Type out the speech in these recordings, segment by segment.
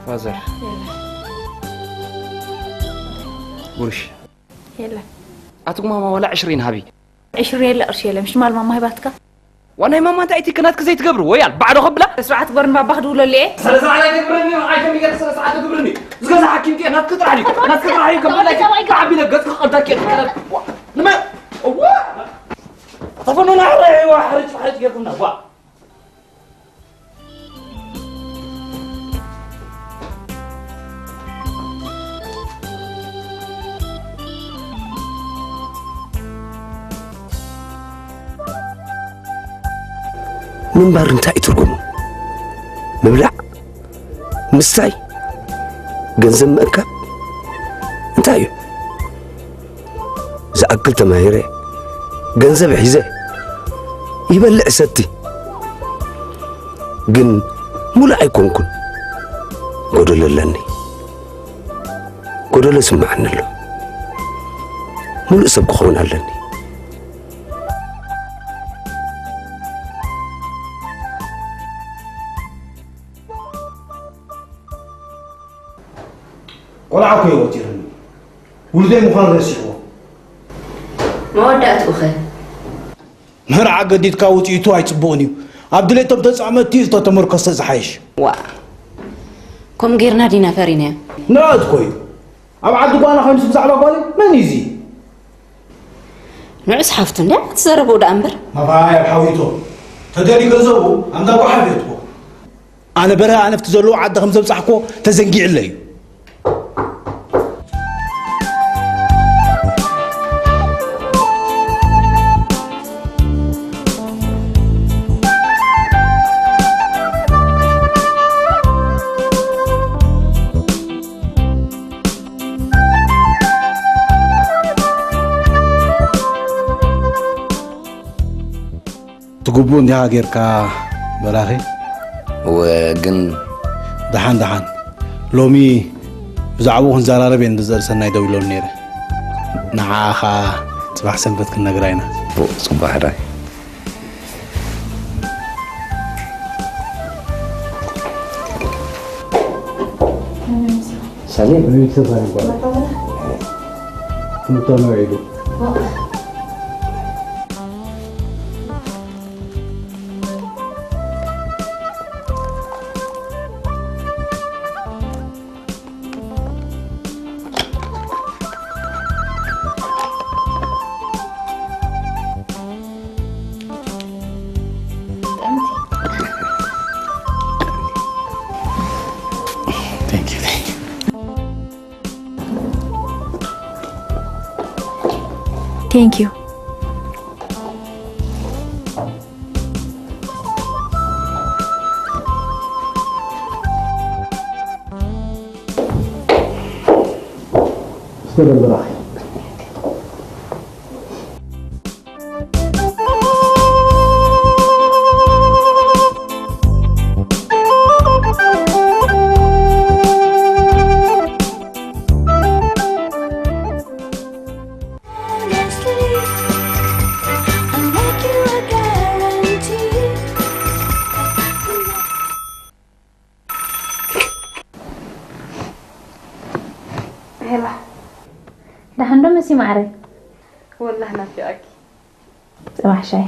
ፋዘር። ጉርሽ። የለን። ኣትጉማማ ዋላ ዕሽሪን ሃቢ። ዕሽሪ የለ ቅርሺ የለ። ምሽ ማል ማማ ሂባትካ? ዋናይ ማማ እንታይ እቲ ክናትክ ዘይትገብር ወያል ባዕዶ ከብላ? ስርዓት ግበርን ባባክ ድውለሉ እየ። ስነ ስርዓት ኣይትግብርኒ፣ ኣይተም ይገር ስነ ስርዓት ትግብርኒ። ዝገዛ ሓኪም ዲየ ናትክ ጥራሕ ድዩ? ናትክ ጥራሕ እዩ ከም በላይ። ተባይ ተባይ። ዓቢ ለገጽ ከቀልዳክ እየ ትቀረብ። ንመ-፣ እዋ! ተፈኖና ሕራይ እዋ፣ ሕርጭ፣ ሕርጭ ጌርኩምና፣ ዋ! ምንባር እንታይ እዩ ትርጉሙ? ምብላዕ? ምስታይ? ገንዘብ ምእካብ? እንታይ እዩ? ዝኣክል ተማሂረ፣ ገንዘብ ሒዘ፣ ይበልዕ ሰቲ። ግን ሙሉእ ኣይኮንኩን። ጎደሎ ኣለኒ። ጎደሎ ይስምዓኒ ኣሎ። ሙሉእ ሰብ ክኸውን ኣለኒ። ቆልዓ እኮ እዩ ወጢሩኒ። ውሉደይ ምዃኑ ረሲዕዎ። መወዳእትኡ ኸ? መርዓ ገዲድካ ውፅኢቱ ኣይፅቡቕን እዩ። ኣብ ድሌቶም ተፃመድቲ ዝተተመርኮሰ ዝሓይሽ። ዋ፣ ከምኡ ጌርና ዲና ፈሪናዮ? ንዕኣት እኮ እዩ። ኣብ ዓዲ ጓና ኮይኑስ ብዛዕባ ጓለይ መን እዩ እዚ? ንዑስ ሓፍቱ እንድያ እቲ ዘረብኡ ደኣ እምበር። ማባይ ኣብ ሓዊቶ ተደልዩ ገንዘቡ ኣምዳ ጓሓፍ እየትዎ። ኣነ በረሀ ኣነፍቲ ዘለዎ ዓዲ ከም ዘብጻሕክዎ ተዘንጊዕለይ እዩ። ትግቡእ እንዲኻ ጌርካ በራኺ። እወ፣ ግን ደሓን ደሓን። ሎሚ ብዛዕባኡ ክንዘራረብ እየ ንዘር ሰናይ ደዊሎኒ ነይረ። ንዓኻ ጽባሕ ሰንበት ክንነግራ ኢና። ጽቡቕ፣ ጽቡቕ ሕራይ። ሰሊም። ትምህርቶ ነው ሄዱ። Thank you, thank you. Thank you. ሄላ፣ ደሓን ዶ መሲ ማዕረ? ወላሂ ናፊቐኪ። ጽባሕ ሻሂ።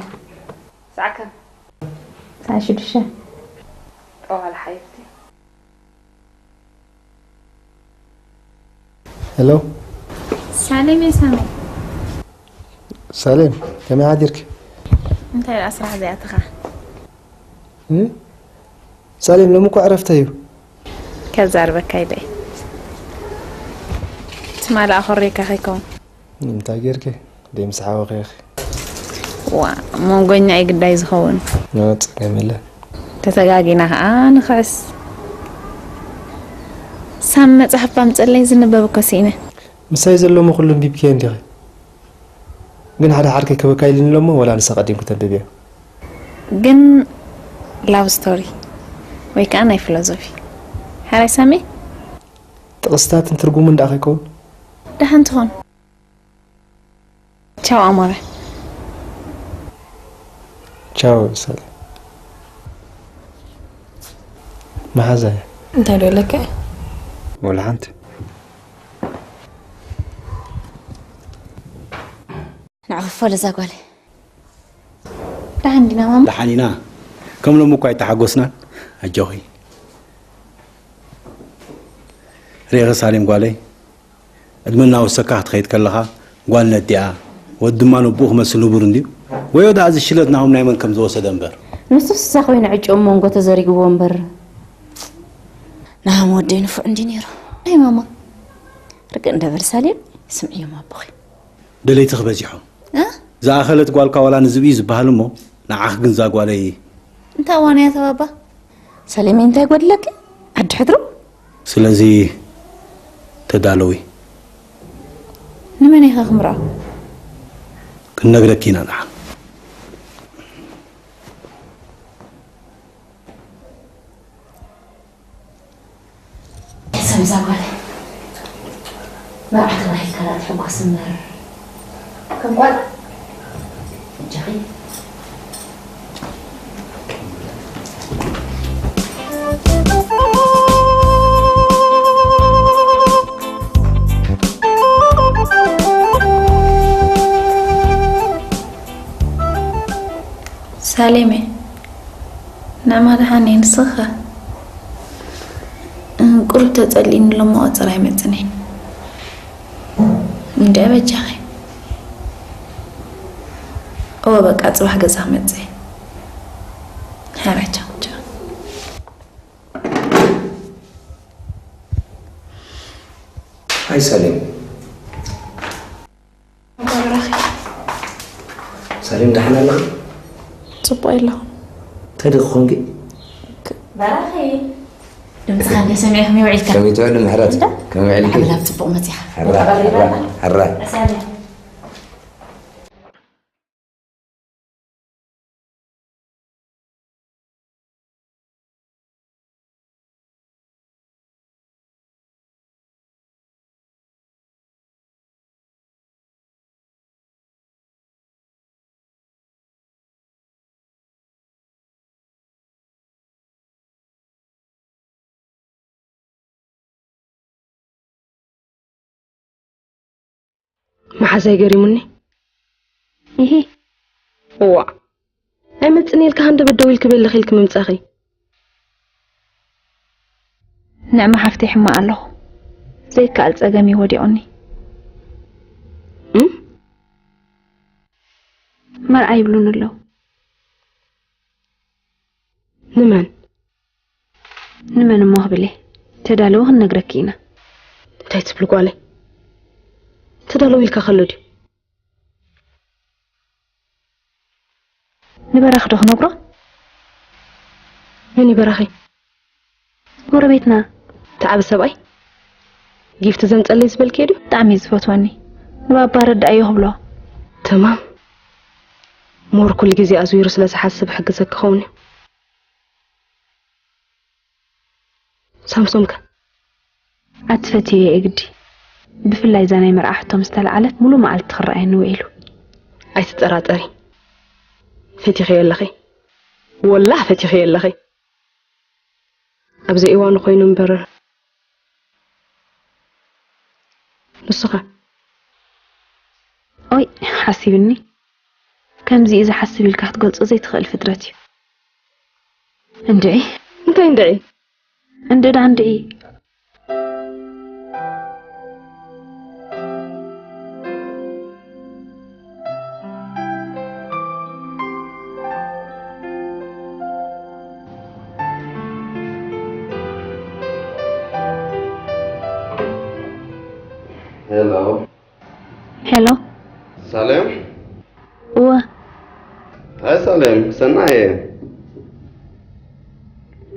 ሰዓት ከም? ሰዓት ሽዱሽተ። ጠዋል ሓይፍቲ። ሄሎ። ሳሌም፣ የሳሚ። ሳሌም፣ ከመይ ሓዲርኪ? እንታይ ደኣ ስራሕ ዘይኣተኻ? እ? ሳሌም፣ ሎሚ እኮ ዕረፍቲ እዩ። ከዛርበካ ኢለ። ትማሊ ኣኾሪካ ከይከውን። እንታይ ጌርኪ? ደይ ምስ ሓወኺ ኢኺ። ዋ፣ መንጎኛ እዩ ግዳይ ዝኸውን። ኖ፣ ጸገም የለን። ተተጋጊና ኸዓ ንኽዕስ። ሳም መጽሓፍ ባምጸለይ ዝንበብ እኮ ስኢነ። ምሳይ ዘሎ እሞ ኩሉ ኣንቢብክዮ እንዲኺ። ግን ሓደ ሓር ከይከበካ ኢልኒ ኣሎ እሞ፣ ወላ ንሳ ቀዲምኪ ተንብብዮ። ግን ላቭ ስቶሪ ወይ ከዓ ናይ ፊሎዞፊ። ሓራይ ሳሚ? ጥቕስታትን ትርጉሙን ደኣ ከይከውን? ደሓን ትኾን። ቻው ኣሞረ። ቻው ሳሌም። መሓዛይ። እንታይ ዶ ኢለካ? ወላ ሓንቲ። ንዓ ክፈል እዛ ጓለይ። ደሓን ዲና ማማ? ደሓን ኢና። ከም ሎሚ እኳ ኣይተሓጎስናን። ኣጆኺ። ርኢኺ ሳሌም ጓለይ፣ ዕድመ እናወሰካ ክትኸይድ ከለኻ ጓል ነዲኣ፣ ወዲ ድማ ነቦኡ ክመስል ንቡር እንድዩ። ወዮ ደኣ እዚ ሽለት ናሆም ናይ መን ከም ዝወሰደ እምበር። ንሱስ እሳ ኮይኑ ዕጭኦም መንጎ ተዘሪግዎ እምበር። ናሆም ወደይ ንፉዕ እንድዩ ነይሩ። ኣይ ማማ። ርግእ እንደ በል ሳሌም፣ ስምዕዮም ኣቦኺ። ደለይትኺ በዚሖም። እ? ዝኣኸለት ጓልካ ዋላ ንዝብኢ ዝበሃል እሞ ንዓኺ ግን እዛ ጓለይ። እንታይ እዋን እያ ተባባ? ሰሌመይ እንታይ ጎድለኪ? ዓዲ ሕድሩ? ስለዚ ተዳለዊ። ንመን ኢኻ ክምርዖ? ክንነግረኪ ኢና ንዓ። ሰብ እዛ ጓል መርዓ ተባሂልካ ደኣ ትሕጎስ እምበር ከም ጓል እጃኺ። ሳሌመ፣ ንዕማ ደሓን እየ፣ ንስኺ ኸ? ቁሩብ ተጸሊእኒ ኣሎ እሞ ቀጽር ኣይመጽን እየ። እንድዒ በጃኺ። እወ በቃ ጽባሕ ገዛ ክመጽእ እየ። ሓራ ቻው ቻው። ሃይ ሳሌም። በራኺ። ሳሌም ደሓን ኣለኺ? ጽቡቕ ኣለኹ። እንታይ ደኺ ኮንኪ? በራኺ። ድምፅኻ እንደ ሰሚዐ ከመይ ውዒልካ? ከመይ ትውዕሊ ምሕረት? እንዳ? ከመይ ውዒልኪ? ሓብላ ጽቡቕ መፂኻ። ሕራ፣ ሕራ፣ ሕራ። ሳሌም። መሓዛይ ገሪሙኒ። ኢሂ። እዋእ። ኣይመጽእን ኢልካ ሃንደበት ደው ኢልኪ በለኺ ኢልኪ ምምጻኺ። ንዕማ ሓፍተይ ሕማቕ ኣለኹ። ዘይከኣል ጸገም እዩ ወዲቑኒ። እም? መርዓ ይብሉኒ ኣለዉ። ንመን? ንመን እሞ ክብል እየ? ተዳለዊ ክንነግረኪ ኢና። እንታይ ትብሊ ጓለይ? ተዳለዊ ኢልካ ከሎ ድዩ? ንበራኺ ዶ ክነግሮ? መን እዩ በራኺ? ጎረቤትና። እቲ ዓቢ ሰብኣይ? ጊፍቲ ዘምጸለይ ዝበልክዮ ድዩ? ብጣዕሚ እዩ ዝፈትወኒ። ንባባ ኣረድኣዮ ክብሎ። ተማም። ሞር ኩሉ ግዜ ኣዝዊሩ ስለ ዝሓስብ ሕግዘኪ ክኸውን እዩ። ሳምሶም ከ? ኣቲ ፈትየዮ እየ ግዲ። ብፍላይ እዛ ናይ መርዓ ሕቶ ምስ ተለዓለት ሙሉእ መዓልቲ ክረኣየኒ ውዒሉ። ኣይትጠራጠሪ። ፈቲኽዮ ኣለኺ። ወላህ ፈቲኽዮ ኣለኺ። ኣብ ዘይእዋኑ ኮይኑ እምበር ንሱ ኸ? ኦይ ሓሲብኒ። ከምዚ እዩ ዝሓስብ ኢልካ ክትገልጾ ዘይትኽእል ፍጥረት እዩ። እንድዒ። እንታይ እንድዒ? እንድዳ እንድዒ። ሄሎ ሄሎ ሳሌም እወ ሃይ ሳሌም ሰናየ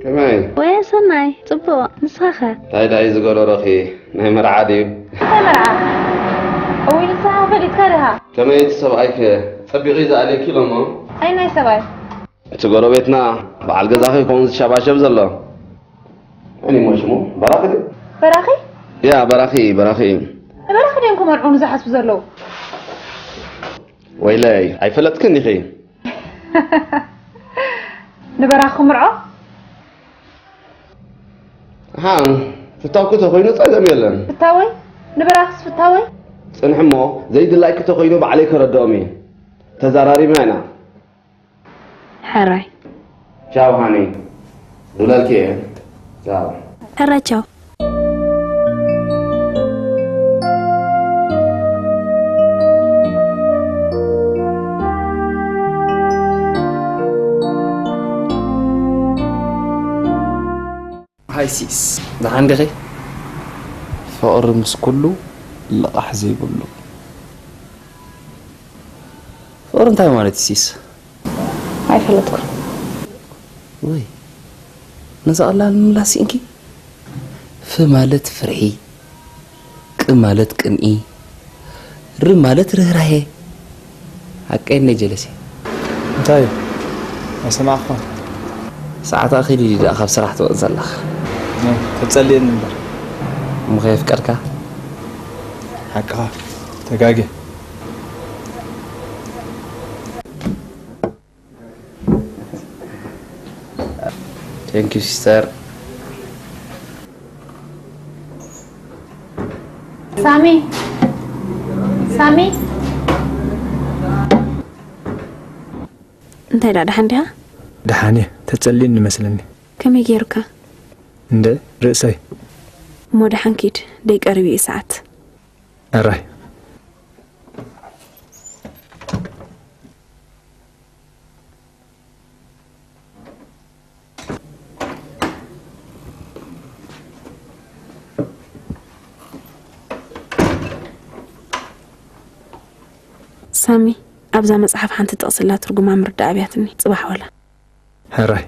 ከመይ ወየ ሰናይ ጽቡቕ ንስኻ ኸ እንታይ ዳይ ዝገረረኺ ናይ መርዓ ድዩ እንታይ መርዓ እውይ ንስኻ ፈሊጥካ ዲኻ ከመይ እቲ ሰብኣይከ ጸቢቑ እዩ ዝኣልየኪ ኢሎሞ ኣይ ናይ ሰብኣይ እቲ ጎረቤትና በዓል ገዛኺ ይኸውን ዝሸባሸብ ዘሎ መን እዩ ሽሙ በራኺ ድዩ በራኺ ያ በራኺ በራኺ እዩ ንበራኺ ድዮም ክመርዑኒ ዝሓስቡ ዘለዉ ወይለይ ኣይፈለጥክን ኢኺ ንበራኺ ክምርዖ ሃ ፍታውኪ ተኾይኑ ጸገም የለን። ፍታወይ? ንብራክስ ፍታወይ? ጽንሒ እሞ ዘይድላይኪ ተኾይኑ ባዕለይ ከረድኦም እየ። ተዘራሪብና ኢና። ሕራይ። ቻው ሃኒ። ደውለልኪ እየ። ቻው። ሕራይ ቻው። ሃይ ሲስ፣ ደሓን ዲኺ? ፍቕሪ ምስ ኩሉ ልቓሕ ዘይብሉ። ፍቕሪ እንታይ ማለት እዩ ሲስ? ኣይፈለጥኩን። ወይ ነዛ ቀላል ምምላስ ስኢንኪ? ፍ ማለት ፍርሒ፣ ቅ ማለት ቅንኢ፣ ር ማለት ርህራሄ። ሓቀይ እንደ ጀለሴ። እንታይ እዩ? ኣይሰማዕኩን። ሰዓት ኣኺሉ ድዩ ደኣ ካብ ስራሕ ትወጽእ ዘለኻ? ተጸልየኒ እምበር። እሞ ከየፍቀርካ? ሓቅኻ ተጋጌ። Thank you sister። ሳሚ ሳሚ እንታይ ደኣ ደሓን ዲኻ? ደሓን እየ። ተጸልየኒ መስለኒ። ከመይ ገይሩካ? እንደ ርእሰይ። እሞ ደሓን ኪድ ደይቀርብ እዩ ሰዓት። ኣራይ። ሳሚ ኣብዛ መጽሓፍ ሓንቲ ጥቕሲ ኣላ ትርጉማ ምርዳእ ኣብያትኒ ጽባሕ ወላ። ሕራይ።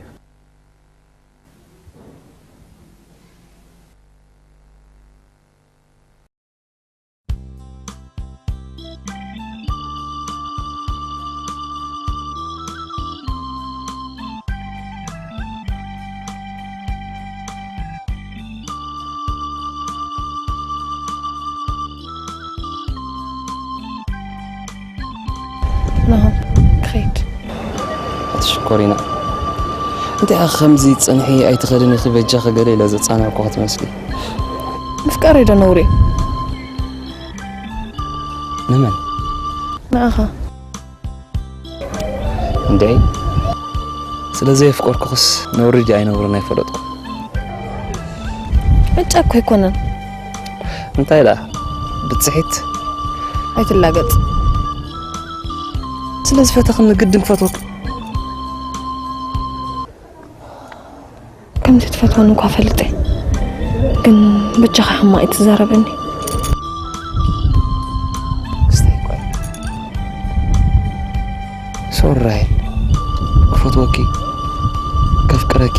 ናሆም ክኸይድ። ኣቲ ሽኮሪና እንታይ ኢኻ ከምዚ ጽንሒ ኣይትኸድን ኢኺ በጃኺ ገለ ኢለ ዘጻናዕኩ ክትመስሊ። ምፍቃር ዶ ነውሪ እዩ? ንመን? ንኣኻ። እንዴ ስለ ዘየፍቀርኩኽስ ነውሪ ድዩ ኣይነውርን ኣይፈለጥኩ። ዕጫ እኮ ኣይኮነን። እንታይ ደኣ ብጽሒት ኣይትላገጽ። ስለ ዝፈተኽኒ ግድን ክፈትወክ። ከምቲ ትፈትወኒ እኳ ፈልጠ፣ ግን በጃኻ ሕማቕ ኣይትዛረበኒ። ክስታይ እኳ እየ። ሶሪ ራሄል፣ ክፈትወኪ፣ ከፍቅረኪ፣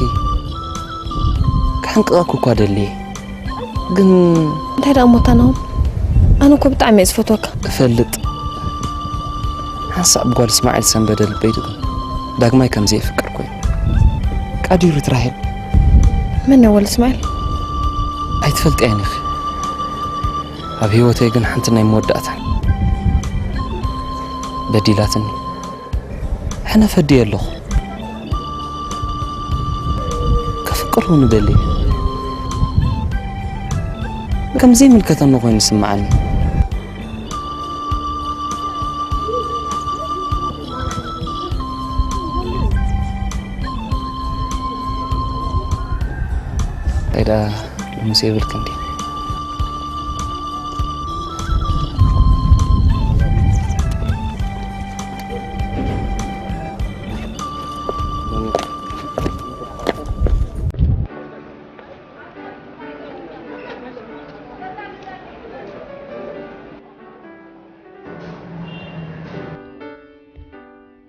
ክሕንቅቐኪ እኳ ደልየ። ግን እንታይ ደኣ እሞ እታ ናሆም፣ ኣነ እኮ ብጣዕሚ እየ ዝፈትወካ። እፈልጥ። ሓንሳእ ብጓል እስማዒል ሰንበደ ልበይ ድግም ዳግማይ ከም ዘየፍቅር ኮይኑ። ቃዲሩት ራሄል። መን እያ ጓል እስማዒል? ኣይትፈልጥያን ኢኺ። ኣብ ህይወተይ ግን ሓንቲ ናይ መወዳእታ በዲላትኒ። ሕነ ፈድየ ኣለኹ። ከፍቅር እውን እደሊ። ከም ዘይምልከተኒ ኮይኑ ይስምዓኒ። እንታይ ደኣ ልሙስ የብልክን ድዩ?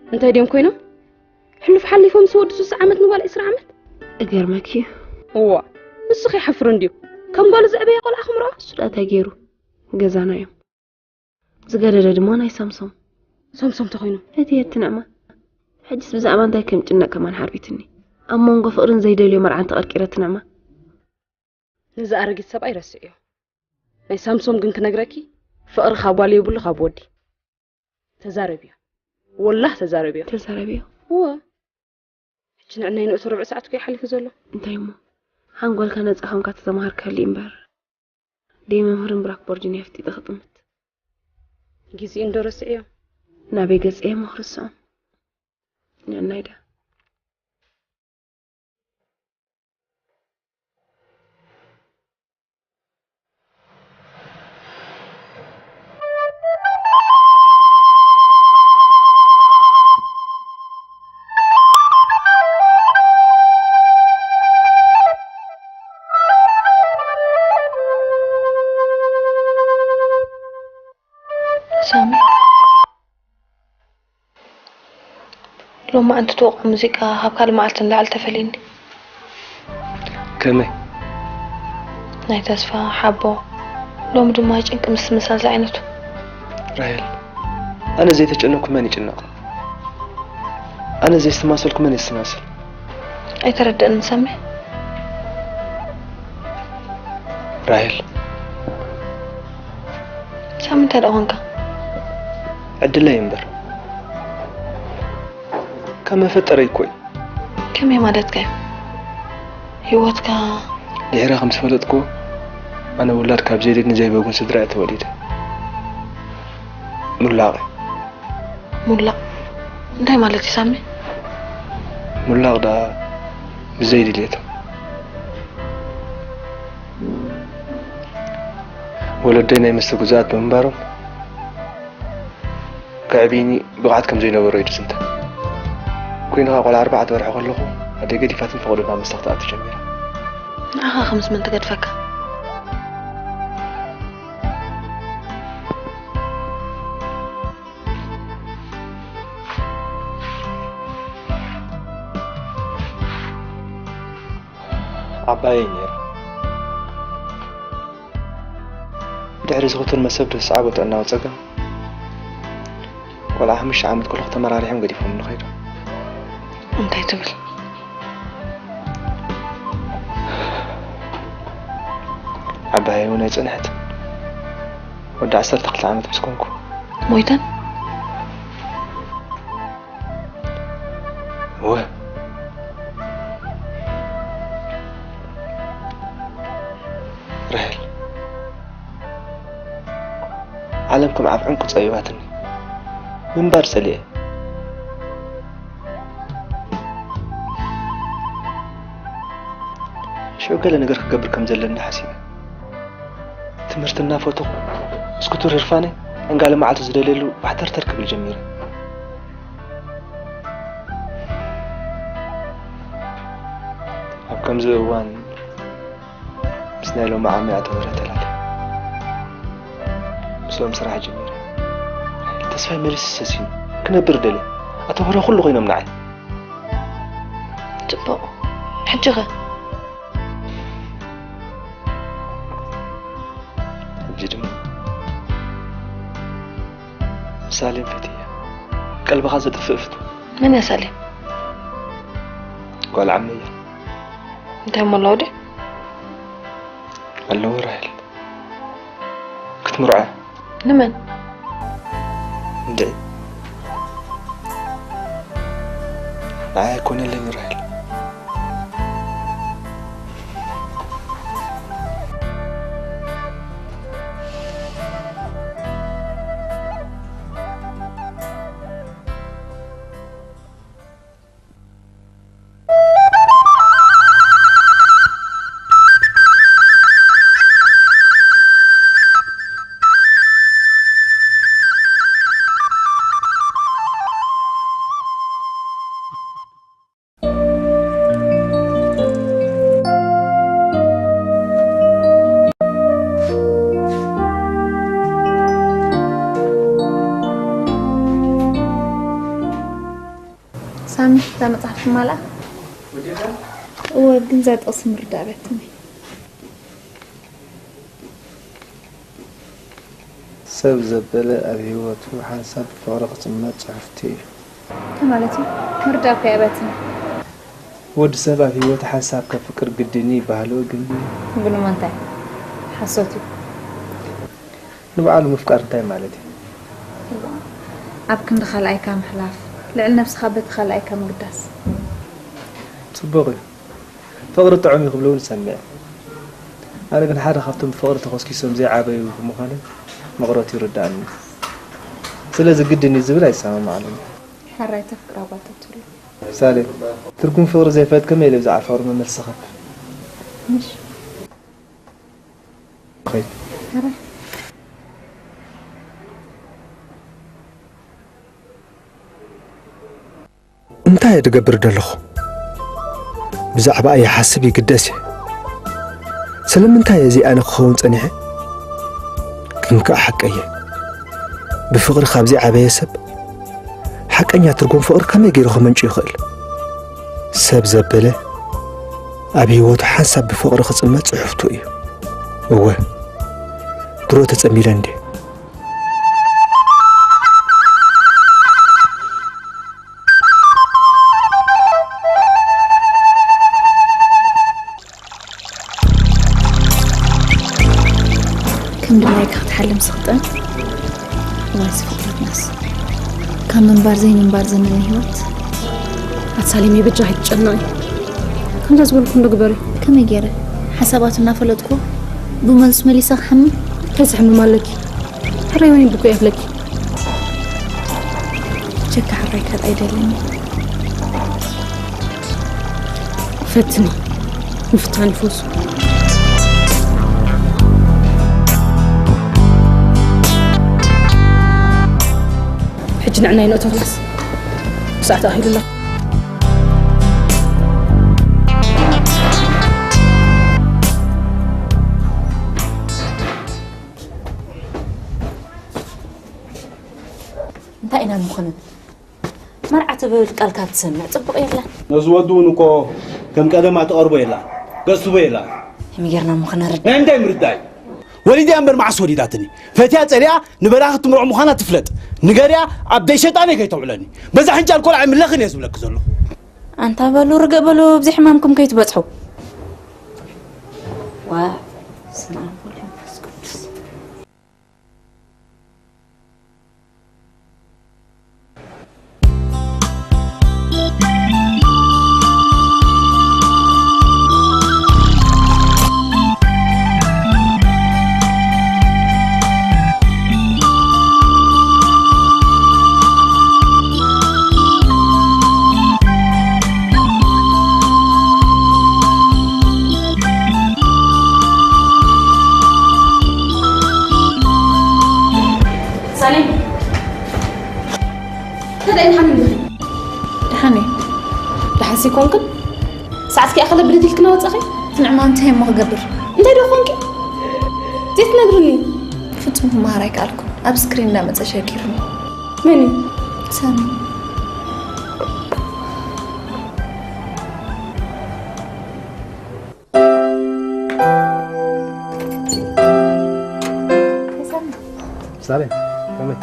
እንታይ ድዮም ኮይኖም? ሕሉፍ ሓሊፎም ምስ ወዲ ሱሳ ዓመት ንጓል ዕስራ ዓመት? እገርመኪ እዩ። እዋ፣ ንስኺ ይሓፍር እንድዩ። ከም ጓል ዘዕበያ ቆልዓ ክምርዖ? እሱ ደኣ እንታይ ገይሩ? ገዛና እዮም። ዝገደደ ድማ ናይ ሳምሶም። ሳምሶም ተኾይኑ? እቲ የትንዕማ። ሕጅስ ብዛዕባ እንታይ ከም ጭነቅ ከማን ሓርቢትኒ። ኣብ መንጎ ፍቕርን ዘይደልዮ መርዓን ተቐርቂረ ትንዕማ። ነዚ ኣረጊት ሰብኣይ ረስዕዮ። ናይ ሳምሶም ግን ክነግረኪ፣ ፍቕሪ ካብ ጓል የብሉ ካብ ወዲ። ተዛረብዮ። ወላህ ተዛረብዮ። ተዛረብዮ። እወ። ሕጂ ንዕናይ ንእቶ ርብዒ ሰዓት እኮ ይሓሊፉ ዘሎ። እንታይ እሞ? ሓንጎልካ ነጻ ኮንካ ተተማሃርከሉ እምበር። ደይ መምህርን ብላክቦርድን እየ ኣፍጢጠ ክጥምት። ግዜኡ እንዶ ረስዕዮ። ናበይ ገጸ እየ እሞ ክርስዖም? ንዕናይ ዳ። ሳሚ፣ ሎማዓንቲ ትወቕዖ ሙዚቃ ካብ ካልእ መዓልቲ ንላዕሊ ተፈልዩኒ። ከመይ? ናይ ተስፋ፣ ሓቦ፣ ሎሚ ድማ ጭንቂ ምስትምሳል ዝዓይነቱ። ራሄል፣ ኣነ ዘይተጨነኩ መን ይጭነቕ? ኣነ ዘየስተማሰልኩ መን የስተማስል? ኣይተረደእንን ሳሚ። ራሄል። ሳሚ እንታይ ደኣ ኾንካ? ዕድለይ እምበር። ካብ መፈጠረይ እኮ እዩ። ከመይ ማለትካ እዩ? ህይወትካ ድሒረ ከም ዝፈለጥኩ፣ ኣነ ውላድ ካብ ዘይድኒ ዘይበጉን ስድራ እየ ተወሊደ። ሙላቕ። ሙላቕ እንታይ ማለት እዩ ሳሚ? ሙላቕ ደኣ ብዘይ ድልየቶም። ወለደይ ናይ መስተ ግዙኣት ብምንባሮም፣ ከዕብይኒ ብቕዓት ከም ዘይነበሮ እዩ ዝዝንተ። ኮይኑ ከኣ ቆልዓ ኣርባዕተ ወርሒ ከለኹ ኣደይ ገዲፋትኒ ፈቐዶ ናብ መስተ ክትኣቱ ጀሚራ። ንዓኻ ከምስ መን ትገድፈካ? ዓባየይ ነይራ። ድሕሪ ዝኽቱን መሰብ ድስዓቦ ጥዕናዊ ጸገም፣ ቆልዓ ሓሙሽተ ዓመት ከለኹ ተመራሪሖም ገዲፎምኒ ከይዶም። እንታይ ትብል? ዓባየይ እውን ኣይጸንሐትን። ወዲ ዓሰርተ ክልተ ዓመት ምስ ኮንኩ። ሞይተን? እወ። ራሄል፣ ዓለም ከም ዓብ ዕንቁ ጸቢባትኒ። ምንባር ጸሊኤ። ሽዑ ገለ ነገር ክገብር ከም ዘለኒ ሓሲበ። ትምህርቲ እናፈተኹ፣ እስኩቱር ህርፋነይ ዕንጋለ መዓልቲ ዝደልየሉ ባሕተርተር ክብል ጀሚረ። ኣብ ከምዚ እዋን ምስ ናይ ሎሚ ዓሚ ኣቶ ምህረት ተላልየ። ምስኦም ስራሕ ጀሚረ። ተስፋይ መሊሱ ሰሲኑ። ክነብር ደልየ። ኣቶ ምህረት ኩሉ ኮይኖም ንዓይ። ጽቡቕ። ሕጂ ኸ? ሕጂ ድማ ሳሌም ፈትየ። ቀልብኻ ዘጥፍእ ፍትው። መን እያ ሳሌም? ጓል ዓመይ እያ። እንታይ እሞ ኣለዋ ድዩ? ኣለዎ ራሄል። ክትምርዖ እያ። ንመን? እንድዒ። ንዓይ ኣይኮነለይን ራሄል። ሳሚ፣ እዛ መጽሓፍ ትማልኣ? እወ፣ ግን እዛ ጥቕሲ ምርዳእ ኣብያትኒ። ሰብ ዘበለ ኣብ ህይወቱ ሓንሳብ ፍቕሪ ክጽመድ ጽሑፍቲ እዩ። እንታይ ማለት እዩ? ምርዳእ እኮ ኣብያትኒ። ወዲ ሰብ ኣብ ህይወቱ ሓንሳብ ከፍቅር ግድን እዩ ይበሃል፣ ግን ግን እሞ እንታይ? ሓሶት እዩ። ንባዕሉ ምፍቃር እንታይ ማለት እዩ? ኣብ ክንዲ ካልኣይካ ምሕላፍ፣ ልዕሊ ነብስኻ በቲ ካልኣይካ ምግዳስ። ጽቡቕ እዩ። ፍቕሪ ጥዑም እዩ ክብሉ እውን እሰምዕ። ኣነ ግን ሓደ ካብቶም ብፍቕሪ ተኾስኪሶም ዘይዓበዩ ብምዃነይ መቕረቱ ይርድኣኒ። ስለዚ ግድን እዩ ዝብል ኣይሰማማዓሉን። ሕራይ ተፍቅር ኣጓተብትሉ። ሳሌ፣ ትርጉም ፍቕሪ ዘይፈልጥ ከመይ ኢለ ብዛዕባ ፍቕሪ መመልሲ ክህብ? ምሽ። ኸይድ። ሕራይ። እንታይ እየ ዝገብር ዘለኹ? ብዛዕባ እየ ሓስብ ይግደስ እየ። ስለምንታይ እየ እዚ ኣነ ክኸውን ጸኒሐ? ግን ከኣ ሓቀየ። ብፍቕሪ ካብ ዝዓበየ ሰብ ሓቀኛ ትርጉም ፍቕሪ ከመይ ገይሩ ክመንጩ ይኽእል? ሰብ ዘበለ ኣብ ህይወቱ ሓንሳብ ብፍቕሪ ክጽመድ ጽሑፍቱ እዩ። እወ፣ ድሮ ተጸሚደ እንድየ። ከም ድላይካ ክትሓልም ስኽጠን። ዋይ ዝፍጥረትናስ። ካብ ምንባር ዘይምንባር ዘመን ህይወት። ኣትሳሌም የበጃ ኣይትጨነቂ። ከምዛ ዝበልኩ እንዶ ግበሪ። ከመይ ገይረ? ሓሳባቱ እናፈለጥኩ ብመልሱ መሊሳ ክሓምም? እንታይ ዝሕምም ኣለኪ? ሕራይ ወይን ብኩ የፍለኪ። ቸካ ሕራይ ካልኣይ ደለኒ። ፈትኒ። ምፍታን ይፈሱ። ሕጂ ንዕናይ ንእቶ ክላስ። ሰዓት ኣኺሉ ኣሎ። እንታይ ኢና ንኾንን? መርዓ ትብል ቃልካ ትሰምዕ ጽቡቕ የለን። ነዚ ወዲ እውን እኮ ከም ቀደማ ትቐርቦ የላን፣ ገስቦ የላን። ከመይ ጌርና እሞ ክነርድእ? ናይ እንታይ ምርዳእ እዩ? ወሊድያ እምበር መዓስ ወሊዳትኒ? ፈትያ ጸሊኣ ንበራኺ ትምርዖ ምዃና ትፍለጥ። ንገርያ ኣብ ደይ ሸጣነይ ከይተውዕለኒ። በዛ ሕንጫል ቆልዓ ኣይምለኽን እየ ዝብለኪ ዘለኹ። ኣንታ በሉ ርግእ በሉ፣ ኣብዚ ሕማምኩም ከይትበጽሑ። ዋ፣ በስመ ኣብ ወወልድ ወመንፈስ ቅዱስ። ሳሌም፣ እንታይ ደኣ ኢልካ ምንድኺ? ደሓን እየ። ደሓንሲ ኮንክን? ሰዓትኪ ኣኸለ ብድድ ኢልክና ወጻኺ? ንዕማ እንታይ እሞ ክገብር? እንታይ ዶ ኮንኪ? ዘይትነግርኒ? ፍጹም ክመሃር ኣይከኣልኩን። ኣብ ስክሪን እንዳመጸ ሸጊሩኒ። መን እዩ? ሳሚ። ሳሌም፣ ከመይ?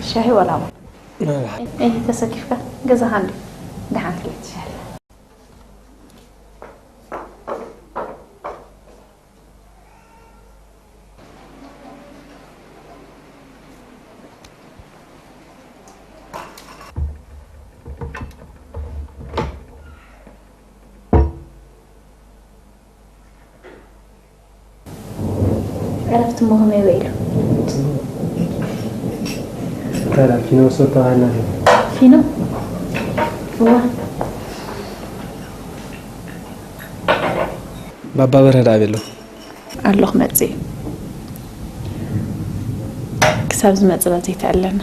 ሻሂ ዋላ ቡን? እህ፣ ተሰኪፍካ ገዛኻ እንዲ ደሓን ትለይ ትሻለ። ዕረፍቲ እሞ ከመይ ውዒሉ? እንታይ ደኣ ፊኖ ወሰድቶ ሃና? ፊኖ? እዋ። ባባ በርሀ ደኣ ኣበይ ኣሎ? ኣሎ ክመጽእ እዩ። ክሳብ ዝመጽእ ባ ዘይተኣለና።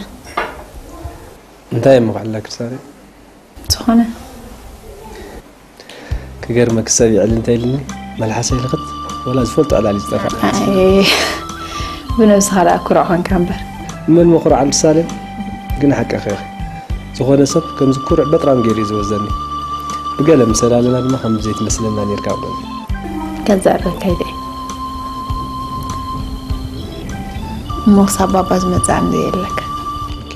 እንታይ እሞ ክዕላ ክሳብ? ዝኾነ። ክገርመኪ ሰብ ይዕል እንተ ኢልኒ መልሓሰይ ልኽት ወላ ዝፈልጦ ዕላል እዩ ዝጠፍእ። ኣይ፣ ብነብስኻ ደኣ ኩሩዕ ኾንካ እምበር። መን ምኹራዕ ምሳሌ ግን ሓቅኺ ኢኺ። ዝኾነ ሰብ ከምዚ ኩሩዕ በጥራም ገይሩ እዩ ዝወዘኒ። ብገለ ምስ ኣላለና ድማ ከም ዘይትመስለና ኔርካ ብለኒ። ከዛዕበካ ኢለ እየ። እሞ ክሳብ ባባ ዝመጽእ ኣንዘ የለካ። ኦኬ።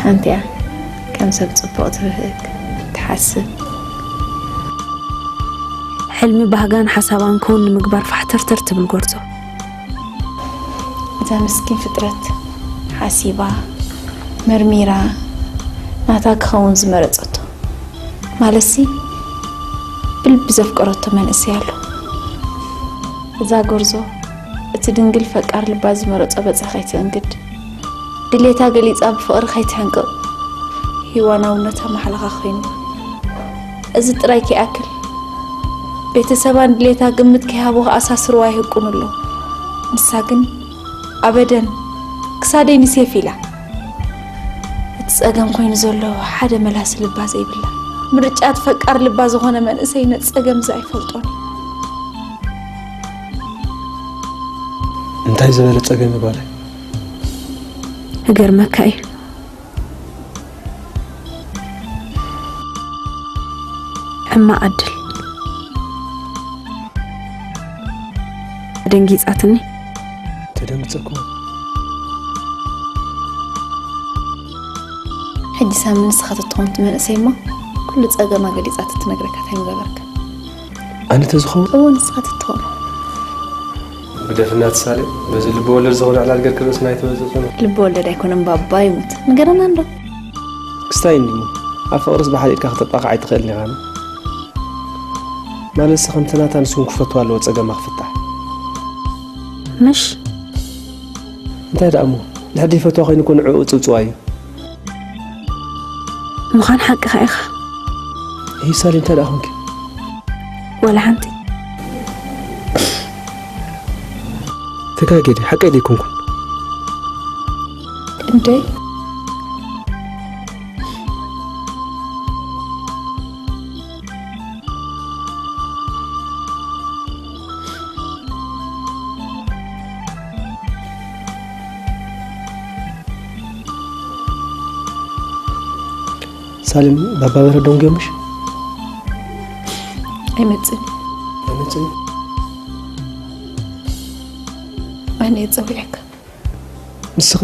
ሓንቲ እያ። ከም ሰብ ጽቡቕ ትብህግ፣ ትሓስብ። ሕልሚ ባህጋን ሓሳባን ክውን ንምግባር ፋሕተርተር ትብል ጎርዞ። እዛ ምስኪን ፍጥረት ሓሲባ፣ መርሚራ፣ ናታ ክኸውን ዝመረጸቶ፣ ማለትሲ ብልቢ ዘፍቀረቶ መንእሰይ ኣሎ። እዛ ጎርዞ እቲ ድንግል ፈቃር ልባ ዝመረጾ በጻ ከይትእንግድ፣ ድሌታ ገሊጻ ብፍቕሪ ከይትሕንቅቕ፣ ሂዋናውነታ ማሕለኻ ኮይኑ። እዚ ጥራይ ከይኣክል፣ ቤተሰባን ድሌታ ግምት ከይሃቡ ከኣሳስርዋ ይህቁኑ ኣለዉ። ንሳ ግን ኣበደን ክሳደይ ንሴፍ ኢላ። እቲ ጸገም ኮይኑ ዘሎ ሓደ መላሲ ልባ ዘይብላ፣ ምርጫ እቲ ፈቃር ልባ ዝኾነ መንእሰይ ነቲ ጸገም እዚ ኣይፈልጦን እዩ። እንታይ ዝበለ ጸገም እዩ ጓለይ? እገርመካ እዩ። ሕማቕ ዕድል። ደንጊጻትኒ። ተደንግጸኩም። ሕጂ ሳሚ ንስኻ ተትኾን እቲ መንእሰይ እሞ ኩሉ ጸገማ ገሊጻ ተትነግረካ እንታይ ምገበርካ? ኣነ ተዝኸውን? እወ፣ ንስኻ ተትኾን። ግደፍና ትሳለ፣ በዚ ልቢ ወለድ ዝኾነ ዕላል ገርክ ርእስና ኣይትበዝጽ ነው። ልቢ ወለድ ኣይኮነን ባባ ይሙት። ንገረና እንዶ። ክስታይ እንዲሞ፣ ኣብ ፍቕርስ ብሓደ ኢድካ ክተጣቕዕ ኣይትኽእልን ኢኻ። ማለትሲ ከምቲ ናታ ንሱ እውን ክፈትዋ ኣለዎ ጸገማ ክፍታሕ። ምሽ? እንታይ ደኣ እሞ፣ ድሕር ዘይፈትዋ ኮይኑ እኮ ንዕኡ ጽውጽዋ እዩ። ምዃን ሓቅኻ ኢኻ። ይህ ሳሌ እንታይ ደኣ ኾንኪ? ወላ ሓንቲ። ተጋጌ ድየ? ሓቀይ ደይኮንኩን። እንደይ? ሳሌም፣ ባባ በረዶም ገምሽ? ኣይመጽእን። ኣይመጽእን? ኣነ እየ ጸዊዐካ። ንስኺ?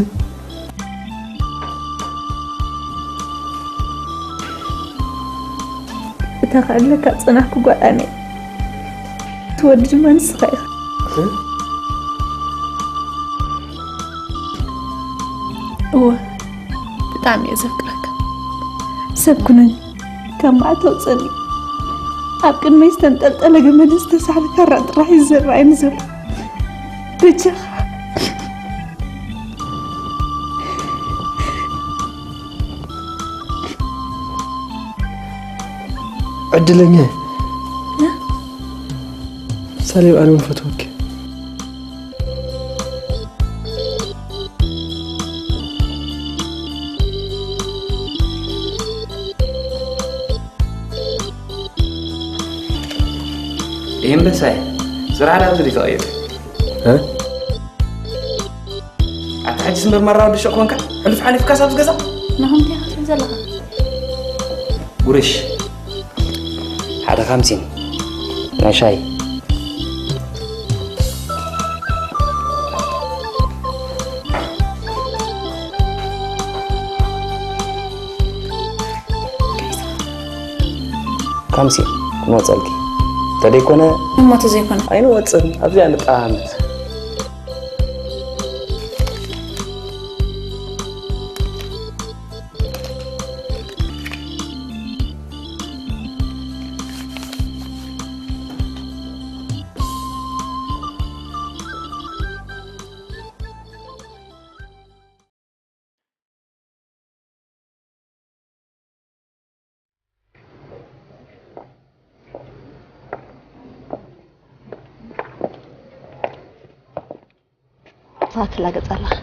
እታ ከዕብለካ ዝጸናሕኩ ጓል ኣነ እየ። እቲ ወዲ ድማ ንስኻ ኢኻ። እ? እወ፣ ብጣዕሚ እየ ዘፍቅረካ። ሰብ ኩነኒ፣ ካብ መዓት ተውፅእኒ። ኣብ ቅድመይ ዝተንጠልጠለ ገመድን ዝተሳሕለ ካራን ጥራሕ እዩ ዝረኣየኒ ዘሎ። በጃኻ። ዕድለኛ እየ። እ? ሳሌም፣ ኣነ እውን ፈትወኪ። ይህ ኣንበሳይ፣ ስራሕ ዳ ኣብዚ ድዩ ተቐይሩ? እ? ኣታ ሕጂ ስምበር ማራ ወዲ ሹቕ ኮንካ? ሕሉፍ ሓሊፍካስ ኣብዚ ገዛ? ናሆም እንታይ ክትብል ዘለኻ? ጉርሽ። ሓደ ካምሲን ናይ ሻሂ። ካምሲን ክመፀልኪ። እንተደይኮነ እሞ ተዘይኮነ? ኣይንወፅን። ኣብዚኣ ንጠሃመት። እዛ ትላገጽ ኣለኻ።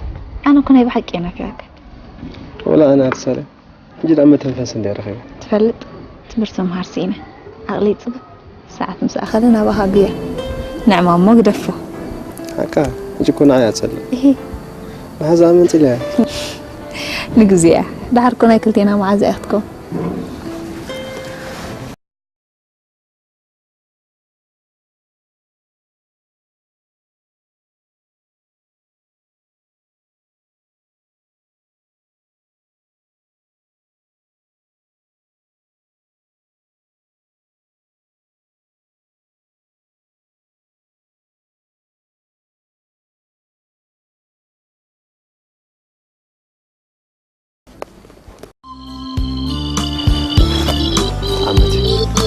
ኣነ እኮ ናይ ብሓቂ እየ ናፊቐካ። ወላ ኣነ ኣትሳለ። ሕጂ ደኣ መተንፈሲ እንድየ ረኺበ። ትፈልጥ፣ ትምህርቲ ምምሃር ስኢነ። ዓቕለይ ጽብብ። ሰዓት ምስ ኣኸለ ናባኻ ጉያ። ንዕማሞ ግደፎ። ሓቃ፣ ሕጂ እኮ ንዓይ ኣጸልእ። እሂ። መሓዛኣ መንጺለያ። ንግዜኣ። ደሓር እኮ ናይ ክልቴና መሓዛ እያ ክትከውን።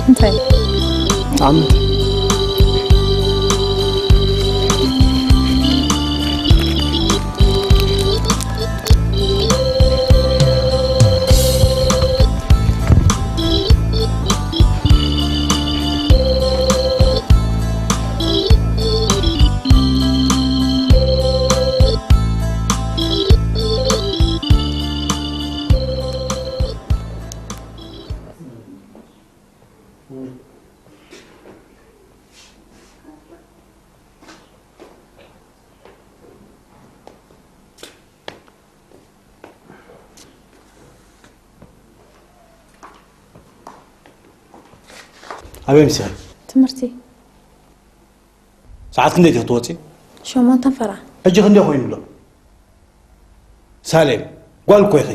እንታይ? ጣዕሚ። ኣበይ ምሲኺ? ትምህርቲ። ሰዓት ክንደይ ዲኺ ትወፂ? ሸሞንተን ፈረቓ። ሕጂ ክንደይ ኮይኑ ኣሎ? ሳሌም፣ ጓል እኮ ኢኺ።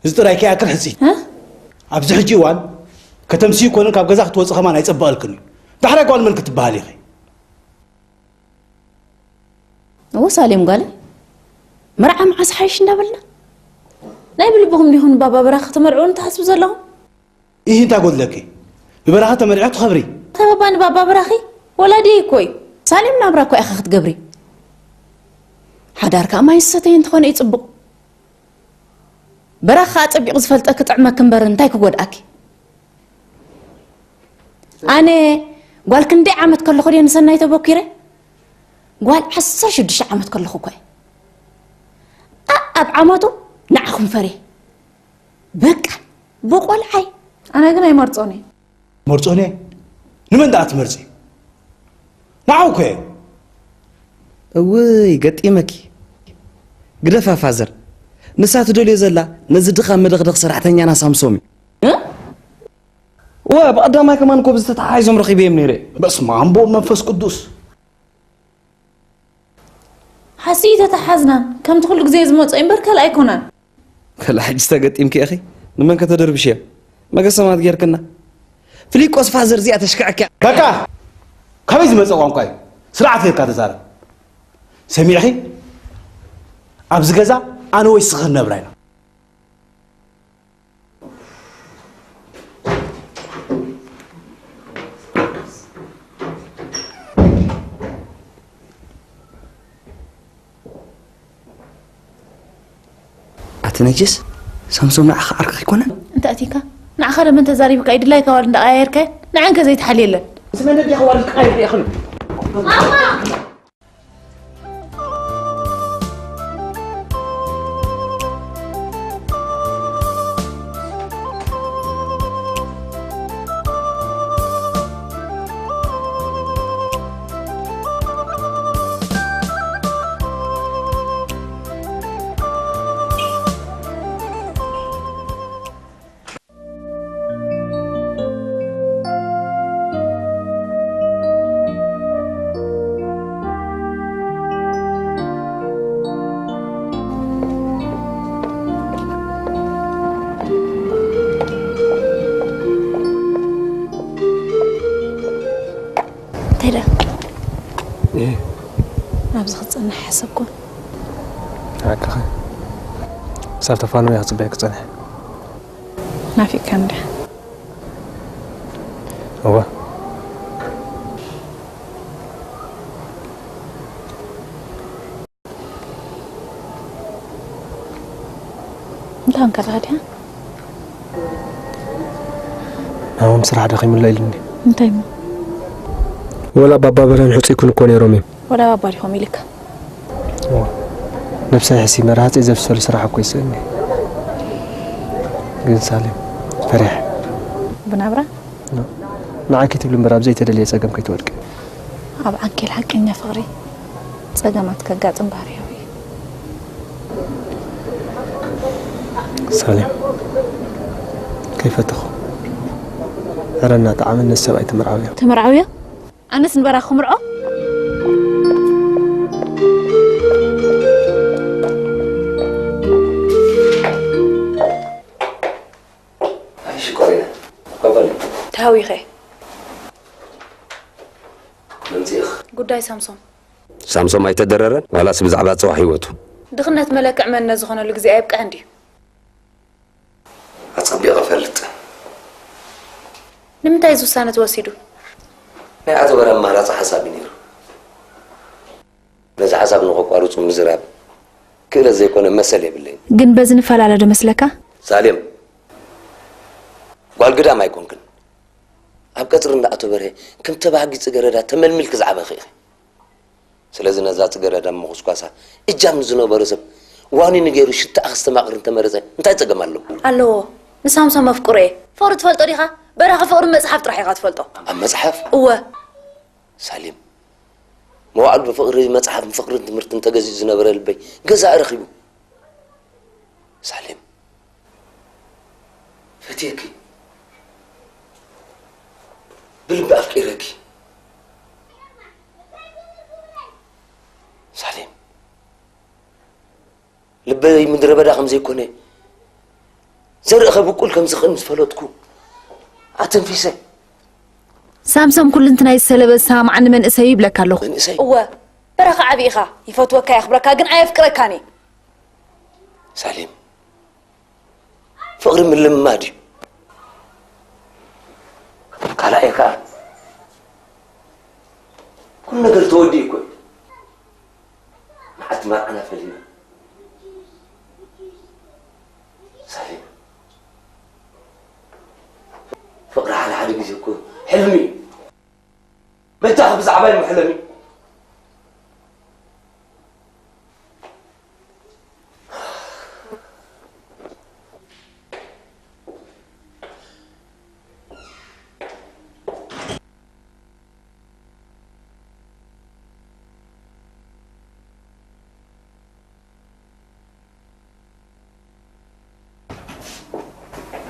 እዚ ጥራይ ከይኣክል ሕፂ። እ? ኣብዚ ሕጂ እዋን ከተምስዩ ኮነ ካብ ገዛ ክትወፂ ከማን ኣይፀበቐልክን እዩ። ዳሕራይ ጓል መን ክትበሃል ኢኺ? እወ ሳሌም ጓለይ፣ መርዓ መዓስ ሓይሽ እንዳበልና ናይ ብልብኹም ዲኹም ንባባ በራኺ ክትመርዕውኒ ትሓስቡ ዘለኹም? ኢሂ እንታይ ጎድለኪ? ብበራኺ ተመሪዕኺ ትኸብሪ። እንታይ ባባ ንባባ በራኺ? ወላዲ እኮ እዩ። ሳሌም ናብራ እኮ ኢኻ ክትገብሪ። ሓዳር ከኣ ማይ ዝሰተየ እንተኾነ እዩ ጽቡቕ። በራኺ ከኣ ጸቢቑ ዝፈልጠኪ ጥዕመኪ እምበር እንታይ ክጎድኣኪ? ኣነ ጓል ክንደይ ዓመት ከለኹ ድየ ንሰናይ ተበኪረ? ጓል ዓሰርተ ሽዱሽተ ዓመት ከለኹ እኮ እየ። ኣ- ኣብ ዓመቱ ንዓኹም ፈርየ። በቃ ብቆልዓይ። ኣነ ግን ኣይመርጾን እየ። መርጾን እየ? ንመን ደኣ ትመርጺ? ንዓኹ እኮ እየ። እውይ ገጢመኪ። ግደፋ ፋዘር። ንሳ ትደልዮ ዘላ ነዚ ድኻ መደኽደኽ ሰራሕተኛና ሳምሶም እዩ። እ? ወ ብቐዳማይ ከማን እኮ ብዝተተሓሒዞም ረኺበዮም ነይረ። በስመ ኣብ ወወልድ ወመንፈስ ቅዱስ። ሓስይ ተተሓዝናን ከምቲ ኩሉ ግዜ ዝመጾ እምበር ካልእ ኣይኮነን። ከላ ሕጂ ተገጢምኪ ኢኺ። ንመን ከተደርብሽዮ? መገሰማት ጌርክና። ፍሊቆስ ፋዘር እዚኣ ተሽክዐኪ። በቃ! ካበይ ዝመጸ ቋንቋ እዩ? ስርዓት ጌርካ ተዛረብ። ሰሚዕኺ? ኣብዚ ገዛ ኣነ ወይ ስኺ ክንነብራ ኢና። ኣቲ ነጅስ ሳምሶም ንዓኻ ዓርክኺ ኣይኮነን? እንተ ኣቲካ ንዓኻ ደመን ተዛሪብካ እዩ ድላይካ ዋል እንዳቀያየርካ ንዓን ከ ዘይትሓልየለን። እዚ መን እንዲያ ዋል ቀይር ይኽሉ። እንታይ ደኣ እህ ኣብዚ ክትጸንሕ ሓሰብኩ። ሓቅኻ ክሳብ ተፋንወ እየ ክጽበየኪ ክጸንሕ። ናፊቅካ እንድያ። እወ እንታይ ኾንካ ኣለኻ ድያ? ናሆም ስራሕ ደኺሙሎ ኢሉኒ። እንታይ እሞ? ወላ ባባ በርሀን ሕጹይ ኩን እኮ ነይሮም እዮም። ወላ ባባ ዲኹም ኢልካ? እወ። ነብሰይ ሕሲመ ረሃጸይ ዘፍሰሉ ስራሕ እኮ ይስእኒ። ግን ሳሌም ፈሪሐ። ብናብራ? ንዓይ ከይትብሊ እምበር ኣብ ዘይተደልየ ጸገም ከይትወድቂ። ኣብ ዓንኬል ሓቀኛ ፍቕሪ ጸገማት ከጋጥም ባህርያዊ እዩ። ሳሌም ከይፈተኹ ዕረ እናጠዓመ ነዚ ሰብኣይ ተመርዓውዮ። ተመርዓውዮ? ኣነስ ንበራኺ ክምርዖ? ኣይ ሽኮሪና ቀበል ተሃዊኸ መምፅእኽ ጉዳይ ሳምሶም ሳምሶም ኣይተደረረን ዋላስ ብዛዕባ ፅባሕ ህይወቱ ድኽነት መለክዕ መንነት ዝኾነሉ ግዜ ኣየብቅዐን ድዩ? ኣፀቢቐ ፈልጥ ንምንታይ እዚ ውሳነ ተወሲዱ? ናይ ኣቶ በርሀ ኣማራፂ ሓሳብ እዩ ነይሩ። ነዚ ሓሳብ ንኸቋርፁ ምዝራብ ክእለት ዘይኮነ መሰል የብለይን። ግን በዚ ንፈላለ ዶ መስለካ? ሳሌም፣ ጓል ግዳም ኣይኮንክን። ኣብ ቀፅሪ እንዳ ኣቶ በርሀ ከም ተባጊ ፅገረዳ ተመልሚልኪ ዝዓበኺ ኢኺ። ስለዚ ነዛ ፅገረዳ ምኹስኳሳ እጃም ንዝነበሮ ሰብ ዋኒኑ ገይሩ ሽታኣ ክስተማቕር እንተመረፀ እንታይ ፀገም ኣለዎ? ኣለዎ። ንሳምሶም መፍቅሮ እየ። ፍቕሪ ትፈልጦ ዲኻ? በራኺ ፍቕሪ መፅሓፍ ጥራሕ ኢኻ ትፈልጦ። ኣብ መፅሓፍ? እወ። ሳሌም፣ መዋዕሉ ብፍቕሪ መፅሓፍን ፍቕርን ትምህርትን ተገዚኡ ዝነበረ ልበይ ገዛኢ ረኺቡ። ሳሌም፣ ፈትየኪ፣ ብልቢ ኣፍቂረኪ። ሳሌም፣ ልበይ ምድረ በዳ ከም ዘይኮነ፣ ዘርኢ ከብቁል ከም ዝኽእል ምስ ፈለጥኩ ኣተንፊሰ። ሳምሶም ኩልንትናይ ዝሰለበ ዝሰማምዓኒ መንእሰይ እዩ ይብለካ ኣለኹ። መንእሰይ? እወ፣ በራኺ ዓቢ ኢኻ። ይፈትወካ የኽብረካ ግን ኣየፍቅረካን እየ። ሳሌም፣ ፍቕሪ ምልምማድ እዩ። ካልኣይ ከኣ ኩሉ ነገር ተወዲኡ እኮ እዩ። መዓልቲ መርዓና ፈሊና። ሳሌም፣ ፍቕሪ ሓደ ሓደ ግዜ እኮ ሕልሚ እዩ። በጃኺ ብዛዕባይ ምሕለሚ።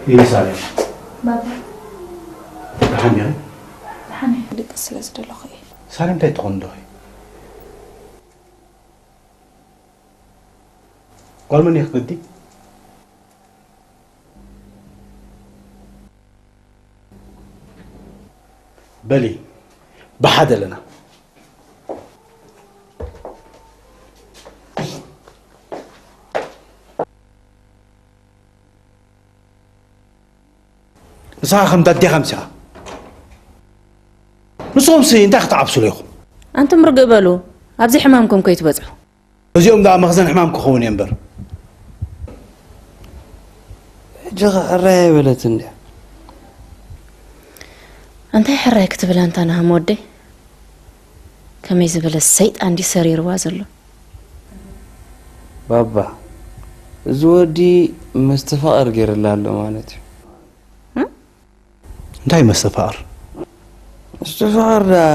ኢየሩሳሌም። ባባ። ደሓን ዲኺ? ደሓን እየ። ድቅስ ስለ ዝደለኹ እየ። ሳሌም እንታይ ትኾን ዶ? ጓል መን እየ ክግዲ? በሊ፣ ብሓደ ኣለና። ንስኻ ከም ዳዴኻ ምሲኻ። ንስኹምሲ እንታይ ክትዓብስሉ ኢኹም? ኣንቱም ርግእ በሉ፣ ኣብዚ ሕማምኩም ከይትበጽሑ። እዚኦም ደኣ መኽዘን ሕማም ክኸውን እየ እምበር። ሕጂ ኸ ሕራይ ኣይበለትን ድያ? እንታይ ሕራይ ክትብል ኣንታ ናህም ወደይ? ከመይ ዝበለ ሰይጣን ድዩ ሰሪርዋ ዘሎ? ባባ፣ እዚ ወዲ መስተፋቕር ገይርላ ኣሎ ማለት እዩ። እም? እንታይ መስተፋቕር? መስተፋቕር ደኣ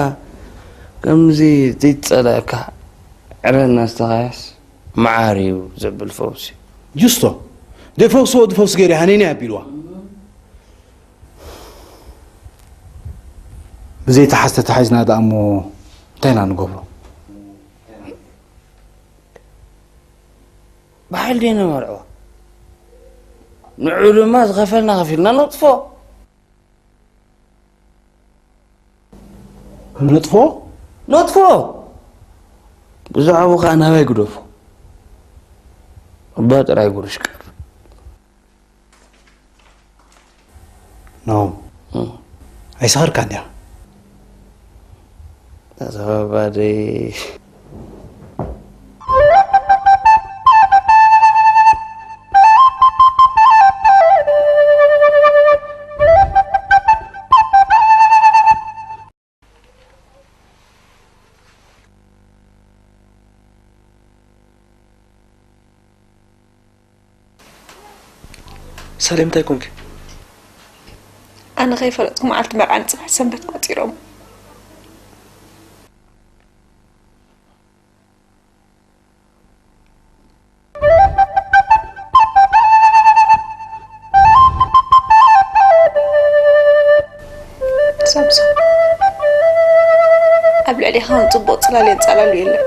ከምዚ ዘይትጸልኣካ ዕረ እናስተኻያስ መዓር እዩ ዘብል ፈውሲ። ጅስቶ፣ ደይ ፈውሲ ወዲ ፈውሲ ገይሩ ሃነኒ ኣቢልዋ። ብዘይ ተሓዝ ተታሒዝና ደኣ እሞ እንታይ ኢና ንገብሮ? ብሓይሊ ደይ ነመርዕዋ። ንዑ ድማ ዝኸፈልና ከፊልና ነጥፎ። ክንጥፎ? ነጥፎ! ብዛዕባኡ ኸኣ ናባይ ግደፎ። እባ ጥራይ ጉርሽ ቀር። ኖ። እም። ኣይሰኸርካን ድያ? ኣታ ባባ ደይ። ሳሌም እንታይ ኮንኪ? ኣነ ከይፈለጥኩ መዓልቲ መርዓ ንጽባሕ ሰንበት ቆጺሮም። ሳምሶን፣ ኣብ ልዕሌኻ እውን ጽቡቕ ጽላል የንጸላሉ የለን።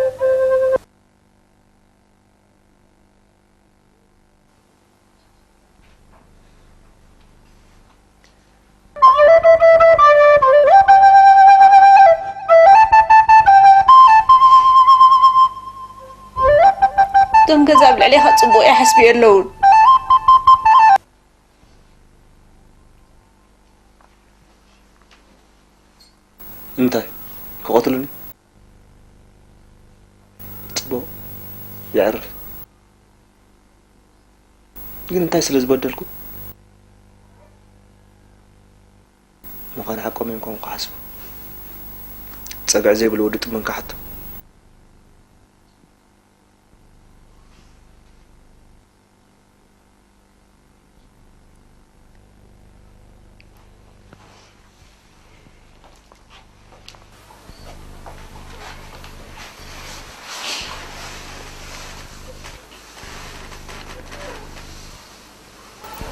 እቶም ገዛ ኣብ ልዕሌኻ ጽቡቕ ይሓስቡ የለውን። እንታይ ክቐትሉኒ? ጽቡቕ፣ የዕርፍ። ግን እንታይ ስለ ዝበደልኩ ምዃኑ ሓቆም እዮም ከምኡ ክሓስቡ። ጸግዒ ዘይብሉ ወዲ ጥሙን ክሓቱ።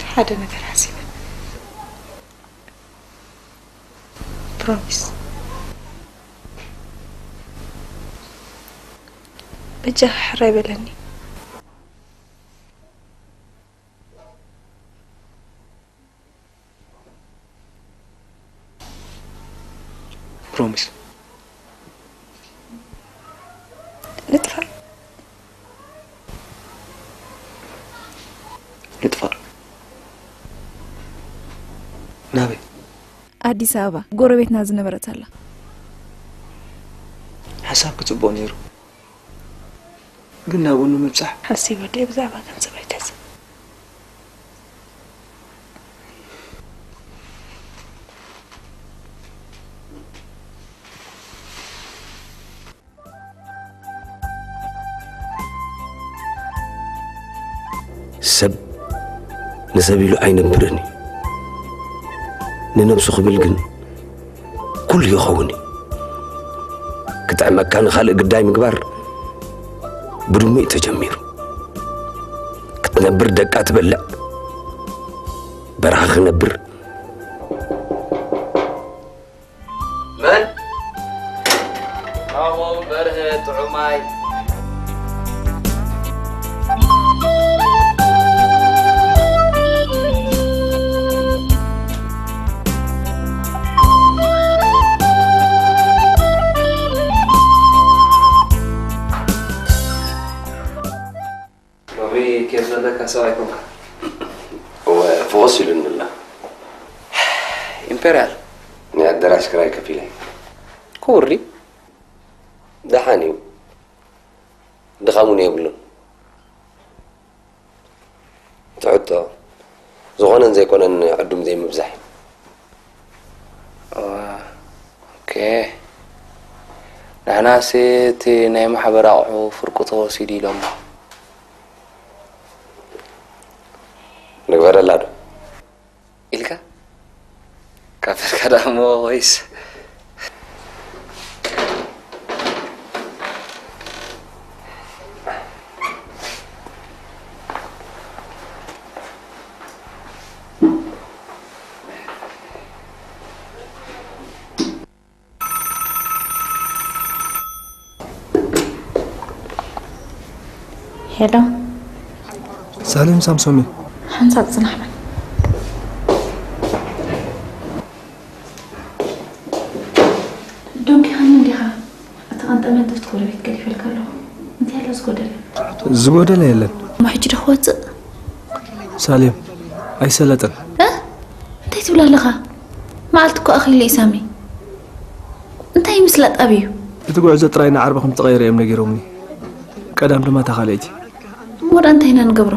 ሓደ ነገር ሓሲበ። ፕሮሚስ። በጃኻ ሕራይ በለኒ። ፕሮሚስ። ንጥፋእ። ንጥፋእ። ናበይ? ኣዲስ ኣበባ፣ ጎረቤትና ዝነበረት ኣላ። ሓሳብ ክጽቡቕ ነይሩ። ግን ናብኡ ንምብጻሕ ሓሲበ ድየ ብዛዕባ ገንዘብ ኣይትሕሰብ። ሰብ ንሰብ ኢሉ ኣይነብርን እዩ። ንነብሱ ክብል ግን ኩሉ ይኸውን እዩ። ክጥዕመካ ንኻልእ ግዳይ ምግባር ብድሙ እዩ ተጀሚሩ። ክትነብር ደቃ ትበልዕ፣ በረኻ ክነብር። መን? ናሆም በርሀ ጥዑማይ። ሎሚ ኬፍ ዘለካ ሰብ ኣይኮንካ። እወ ፍቑስ ኢሉኒ ኣሎ። ኢምፔርያል። ናይ ኣዳራሽ ክራይ ከፊለ። ክውሪ። ደሓን እዩ። ድኻም እውን የብሉን። ትሕቶ ዝኾነን ዘይኮነን ዕዱም ዘይምብዛሕ እዩ። ኦኬ። ንሕናሲ እቲ ናይ ማሕበር ኣቑሑ ፍርቁ ተወሲዱ ኢሎሞ። ንግበረላ ዶ? ኢልካ? ካፈልካ ደኣ እሞ ወይስ? ሄሎ። ሳሌም ሳምሶም እዩ። ሓንሳብ ጽናሕ በል። ደንጊኻኒ እንዲኻ? እታ ቀንጠመንጠፍቲ ጎረቤት ገዲፈልካ ኣለኹ። እንታይ ኣሎ ዝጎደለ? ዝጎደለ የለን። እሞ ሕጂ ዶ ክወጽእ? ሳሌም ኣይሰለጠን። እ? እንታይ ትብል ኣለኻ? መዓልቲ እኮ ኣኺሉ እዩ ሳሚ። እንታይ ይምስላ ጣብዩ? እቲ ጉዕዞ ጥራይ ንዓርቢ ከም ዝተቐየረ እዮም ነጊሮምኒ። ቀዳም ድማ እታ ካልኣይቲ። እሞ ደኣ እንታይ ኢና ንገብሮ?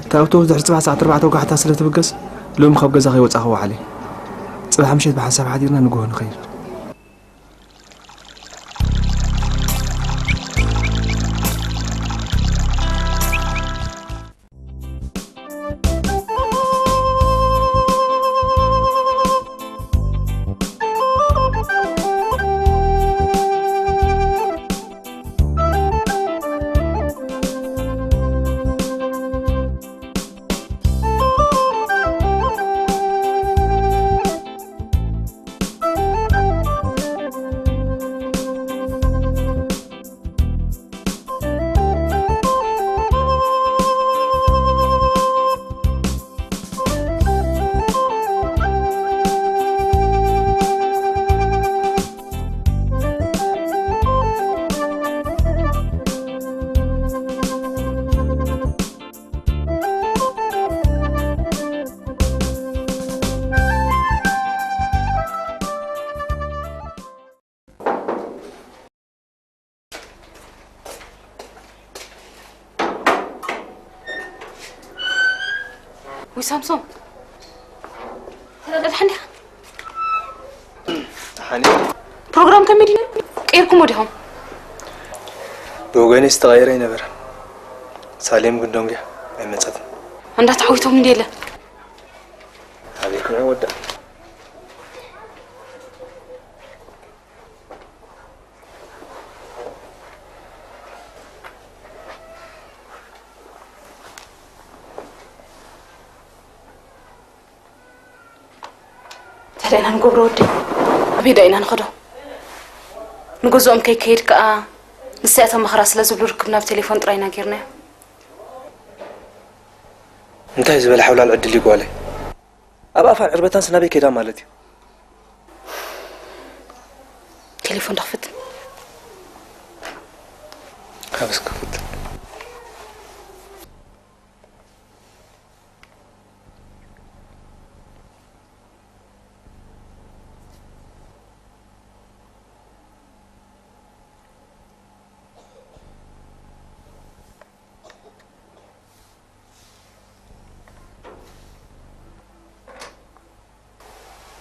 እታ ኣውቶቡስ ድሕሪ ጽባሕ ሰዓት ኣርባዕተ ወጋሕታ ስለ ትብገስ ሎሚ ካብ ገዛ ከይወጻእኹ ወዓሊ። ጽባሕ ምሸት ብሓንሳብ ሓዲርና ንግሆ ንኸይድ። ወይ ሳምሶም፣ ተረዳድሓኒ ኢኻ? ሓኒ፣ ፕሮግራም ከመይ ድዩ? ቀይርኩሞ ዲኹም? ብወገነይ ዝተቐየረ ኣይነበረን። ሳሌም ግን ደንጉያ ኣይመጸትን። እንዳ ተዓዊቶም እንዲ የለ። ኣበይ ክንዕ ወዳ? እንታይ ደኣ ኢና ንገብሮ ወደይ? ኣበይ ደኣ ኢና ንኸዶ? ንገዝኦም ከይከይድ ከኣ ንሳያቶም መኸራ ስለ ዝብሉ ርክብና ብቴሌፎን ጥራይ ኢና ጌርናዮ። እንታይ ዝበለ ሓውላል ዕድል እዩ ጓለይ። ኣብ ኣፋን ዕርበታን ስናበይ ከይዳ ማለት እዩ። ቴሌፎን ዶ ክፍትን? ሃብስ ክፍትን።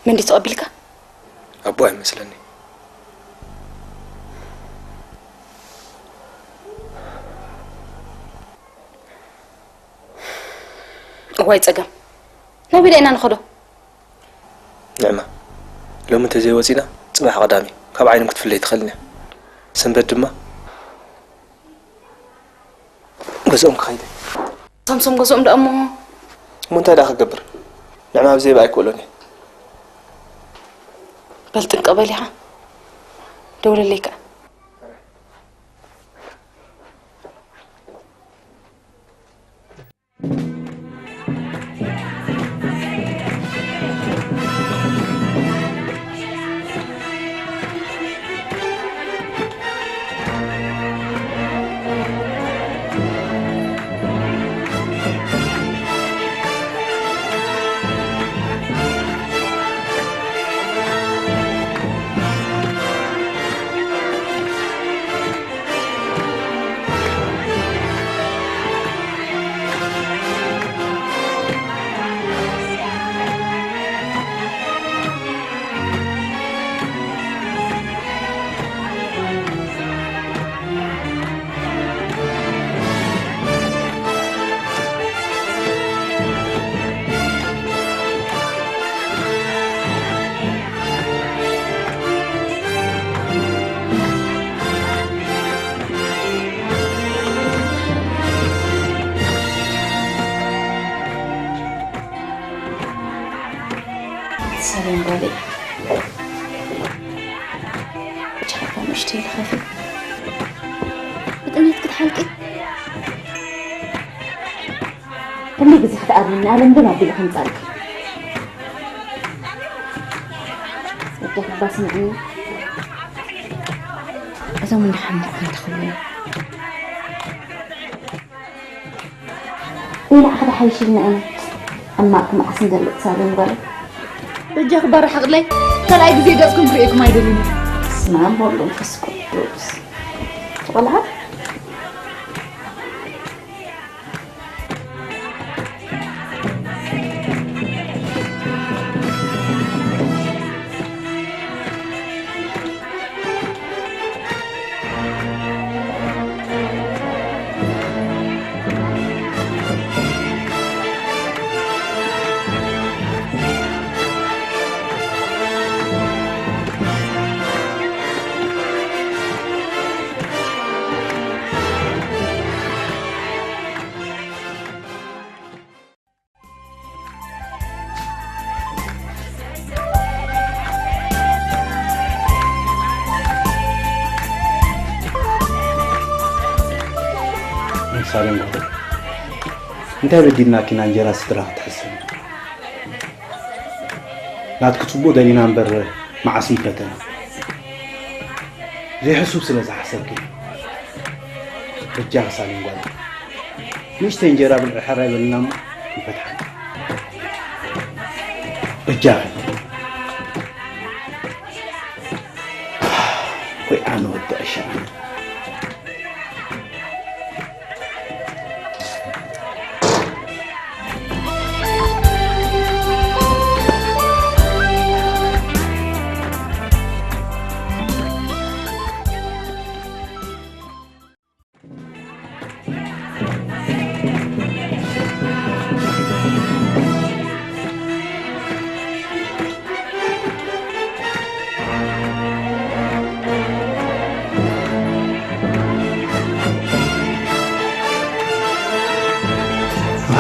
መን ድዩ ተቐቢልካ? ኣቦ ኣይመስለኒ። እዋይ ጸገም። ናበይ ደኣ ኢና ንኸዶ? ንዕማ፣ ሎሚ እንተዘይወጺና፣ ጽባሕ ቀዳም እዩ። ካብ ዓይኖም ክትፍለይ ትኽእልን እያ። ሰንበት ድማ ገዝኦም ክኸይድ እየ። ሳምሶም ገዝኦም ደኣ እሞ? እሞ እንታይ ደኣ ክገብር? ንዕማ ብዘይ ብኣይ ክውዕሎን እየ። በል ጥንቅቕ በል ኢኻ። ደውለለይ ከኣ። ሰላም ጓለይ። ቻፓ ንእሽተይ ልኸፊ። ብጥሜት ክትሓልቂ። ኩሉ ግዜ ክትኣብኒ፣ ኣለም ግን ኣቢሉ ከምጻልኪ። ወደኺ እባ ስምዕኒ። እዞም እንዳ ሓሙኻ እንተኽብሉ። ንላዕሊ ክሓይሽልና ኢና። ሕማቕ መዓስ እንደልእ ሳሌም ጓለይ። በጃኺ ባር ሓቕለይ። ካልኣይ ግዜ ገጽኩም ክርእየኩም ኣይደልን። በስመ ኣብ ወወልድ ወመንፈስ ቅዱስ። ቆልዓ። ሳሌም ጓል፣ እንታይ በዲልናኪ ኢና እንጀራ ስድራ ክትሕስኒ? ናትኪ ጽቡቕ ደሊና እምበር መዓስ ምፈተና? ዘይሕሱብ ስለ ዝሓሰብኪ። በጃኺ ሳሌም ጓል፣ ንእሽተይ እንጀራ ብልዒ ሕራይ በልና እሞ ይፈትሓና። በጃኺ። ወይ ኣነ ወዲ ዕሻ ኣነ።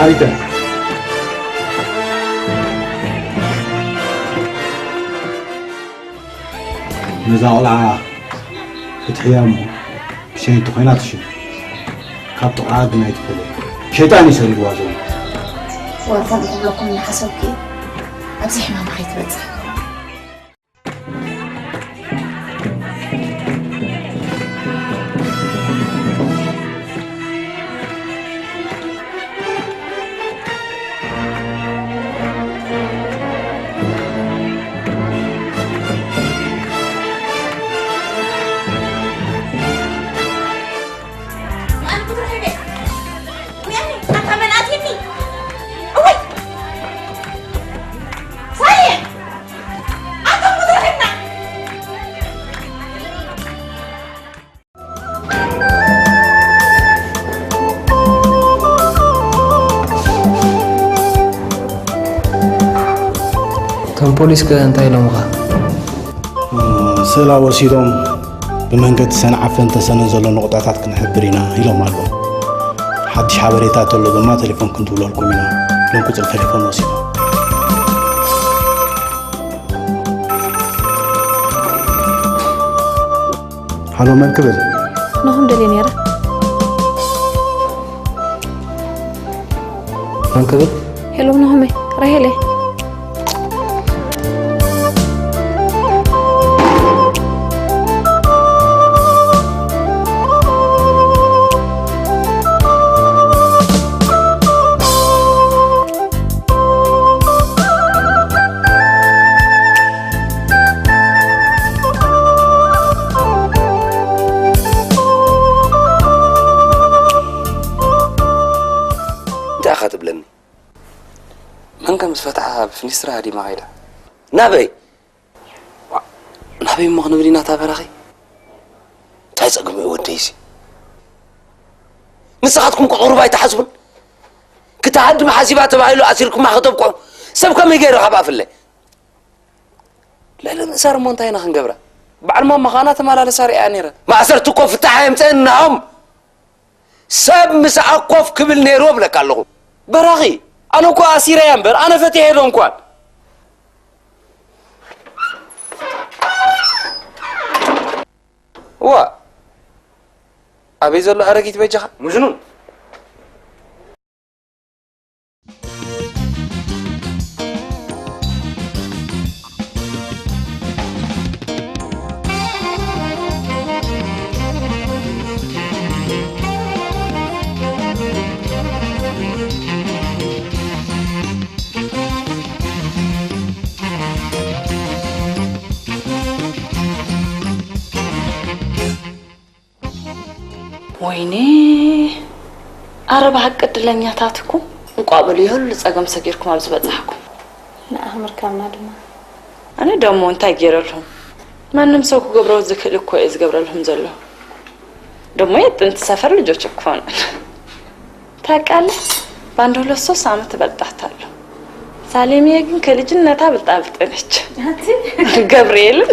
ኣይተ ነዛ ቆልዓ ክትሕያ እሞ ብሸይቲ ኮይና ትሽም ካብ ጥቕዓ ግን ኣይትፈለይ። ሸይጣን እዩ ሰሪግዋ ዘሎ። ወልፎም ክብለኩም እናሓሰብኩ ኣብዚ ሕማም ከይትበፅሕ። እቶም ፖሊስ ከ እንታይ ኢሎምኻ? ስእላ ወሲዶም ብመንገዲ ሰንዓፈን ተሰነን ዘሎ ነቑጣታት ክንሕብር ኢና ኢሎም ኣለዉ። ሓድሽ ሓበሬታ ተሎ ድማ ቴሌፎን ክንድውለልኩም ኢና ኢሎም ቁፅሪ ቴሌፎን ወሲዶም። ሃሎ፣ መን ክብል? ናሆም ደልየ ነይረ። መን ክብል? ሄሎ፣ ናሆመይ፣ ራሄለይ። እንታይ ኢኻ ትብለኒ? መንከ ምስ ፈትሓ ብፍኒስትራ ሃዲማ ከይዳ። ናበይ? ዋ፣ ናበይ እሞ ክንብል ኢና እታ በራኺ? እንታይ ጸገም እዩ ወደይሲ? ንስኻትኩም ቁሩብ ኣይትሓስቡን? ክትሃድም ሓሲባ ተባሂሉ ኣሲርኩማ ከተብቅዑ ሰብ ከመይ ገይሩ ካብ ኣፍለ? ልዕሊ ምእሳር እሞ እንታይ ኢና ክንገብራ? በዓል ማማ ኸኣ እናተመላለሳ ርእያ ነይረ። ማእሰርቲ እኮ ፍታሕ ኣየምጽእን ናሆም። ሰብ ምሳኣ ኮፍ ክብል ነይርዎ እብለካ ኣለኹ። በራኺ፣ ኣነ እኮ ኣሲረያ እምበር ኣነ ፈቲሐ ዶ እንኳን። ዋ፣ ኣበይ ዘሎ ኣረጊት በጃኻ? ምጅኑን። ወይኔ፣ ኣረ ብሓቂ ዕድለኛታት እኮ። እንቋዕ በሉ ይህሉ ጸገም ሰጊርኩም ኣብዚ በጻሕኩም። ንኣኽምር ካብና ድማ። ኣነ ደሞ እንታይ ገይረልኩም? ማንም ሰው ክገብሮ ዝክእል እኮ እየ ዝገብረልኩም ዘለኹ። ደሞ የጥንቲ ሰፈር ልጆች እኮ ነን። ታውቃለህ፣ በአንድ ሁለት ሶስት ዓመት እበልጣታለሁ። ሳሌምዬ ግን ከልጅነታ ብልጣ ብልጥ ነች። ገብርኤልን።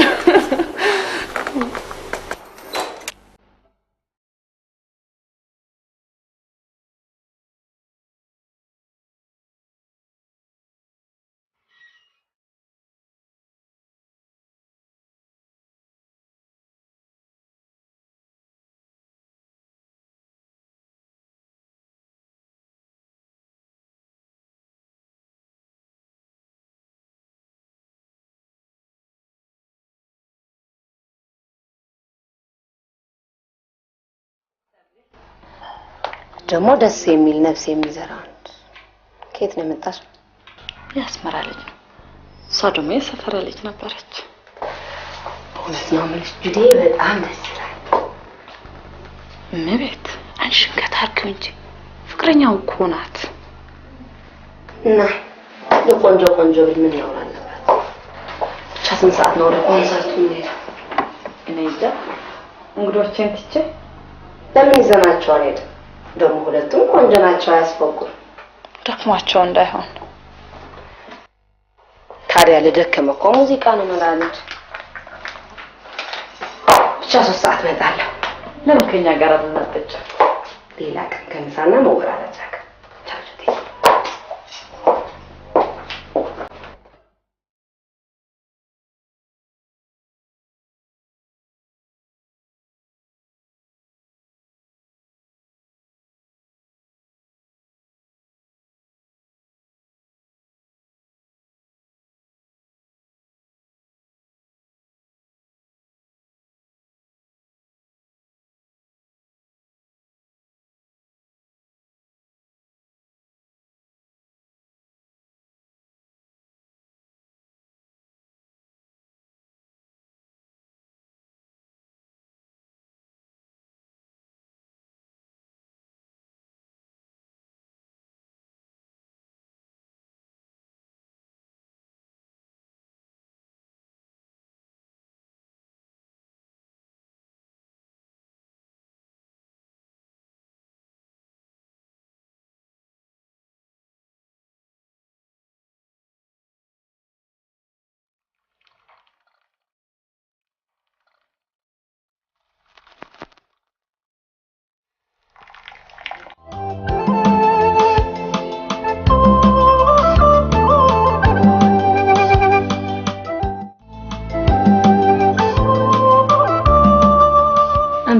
ደግሞ ደስ የሚል ነፍስ የሚዘራ ወንድ። ከየት ነው የመጣሽ? የአስመራ ልጅ ነው። እሷ ደግሞ የሰፈረ ልጅ ነበረች። በእውነት ነው የምልሽ ጁዴ፣ በጣም ደስ ይላል። እመቤት፣ አንቺ ሽንከት አርጊው እንጂ ፍቅረኛው እኮ ናት። እና ለቆንጆ ቆንጆ ብል ምን ነውር አለበት? ብቻ ስንት ሰዓት ነው ወደ ኮንሰርቱ የምንሄደው? እኔ እንጃ፣ እንግዶቼን ትቼ። ለምን ይዘናቸው አንሄድም? ደግሞ ሁለቱም ቆንጆ ናቸው፣ አያስፈጉም። ደክሟቸው እንዳይሆን። ታዲያ ለደከመ እኮ ሙዚቃ ነው መድኃኒቱ። ብቻ ሶስት ሰዓት እመጣለሁ። ለምን ከኛ ጋር አትመጣጭ? ሌላ ቀን ከምሳና መወራረጃ ቀን። ቻው ጁዴ።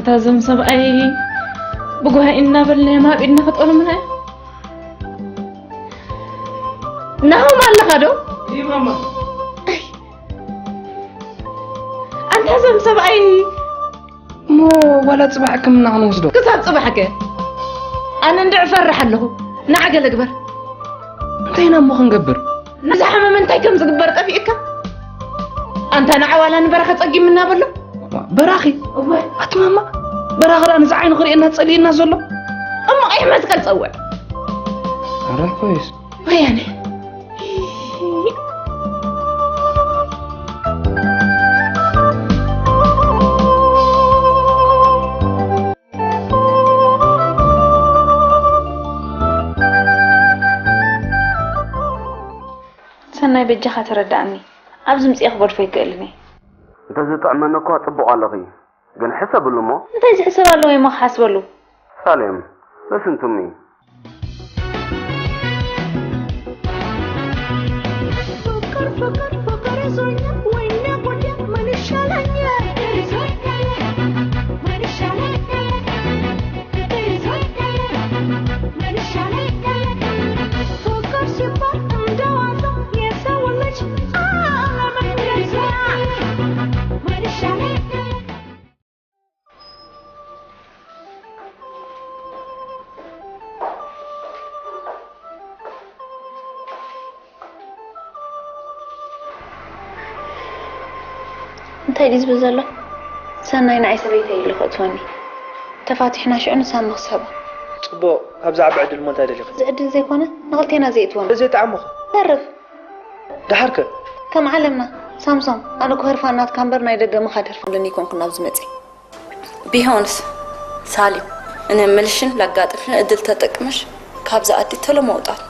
እታ ዘም ሰብኣይ ብጓሂ እናበልናዮም ኣብ ኢድና ክጠልሙና እዮም። ናሆም ኣለኻ ዶ? ይማማ። ኣይ፣ ኣንታ ዘም ሰብኣይ እሞ ዋላ ጽባሕ ሕክምና ክንወስዶ? ክሳብ ጽባሕ ከ? ኣነ እንድዕ እፈርሕ ኣለኹ። ንዓ ገለ ግበር። እንታይ ኢና እሞ ክንገብር? ነዚ ሓመም እንታይ ከም ዝግበር ጠፊእካ? ኣንታ ንዓዋላ ንበራኺ ጸጊምና በሎ። በራኺ? እወ። ኣቲ ማማ፣ በራኺ ደኣ ነዚ ዓይኑ ክርእየና ጸሊእና ዘሎ? እሞ ቀይሕ መስቀል ጸውዕ። ኣረ ኮይስ። ወያነ። ሰናይ በጃኻ ተረዳእኒ። ኣብዚ ምጽኤ ክገድፎ ኣይክእልን እየ። እንተዝጥዕመኒ እኳ ጽቡቕ ኣለኺ፣ ግን ሕሰብሉ እሞ። እንታይ ዝሕሰብ ኣለዎ እሞ ክሓስበሉ? ሳሌም፣ listen to me. ፍቅር ፍቅር ፍቅር ይዞኛል ወይኔ ጉዴ ምን ይሻለኛል? ፍቅር ይዞኛል ምን ይሻለኛል? ፍቅር ይዞኛል ምን ይሻለኛል? ፍቅር ሲባል እንደዋዛ የሰው ልጅ አለምን ገዛ ምን ይሻለኛል? እንታይ ድዩ ዝብል ዘሎ? ሰናይ ንዓይ ሰበይተይ ኢሉ ከእትወኒ። ተፋቲሕና ሽዑ ንሳ ንኽስሕባ። ጽቡቕ፣ ካብዛ ዓቢ ዕድል እሞ እንታይ ደሊኺ? እዚ ዕድል ዘይኮነ ንኽልቴና ዘየእትወና። ዘይጠዓሞኸ? ተርፍ። ደሓርከ? ከም ዓለምና፣ ሳምሶም፣ ኣነ እኮ ህርፋን ናትካ እምበር ናይ ደገ ምኻድ ህርፋን ኣለኒ ኣይኮንኩን ናብዚ መጽየ። ቢሆንስ ሳሊም እነ ምልሽን ላጋጥምሽን እድል ተጠቅምሽ ካብዛ ኣዲ ተሎ መውጣት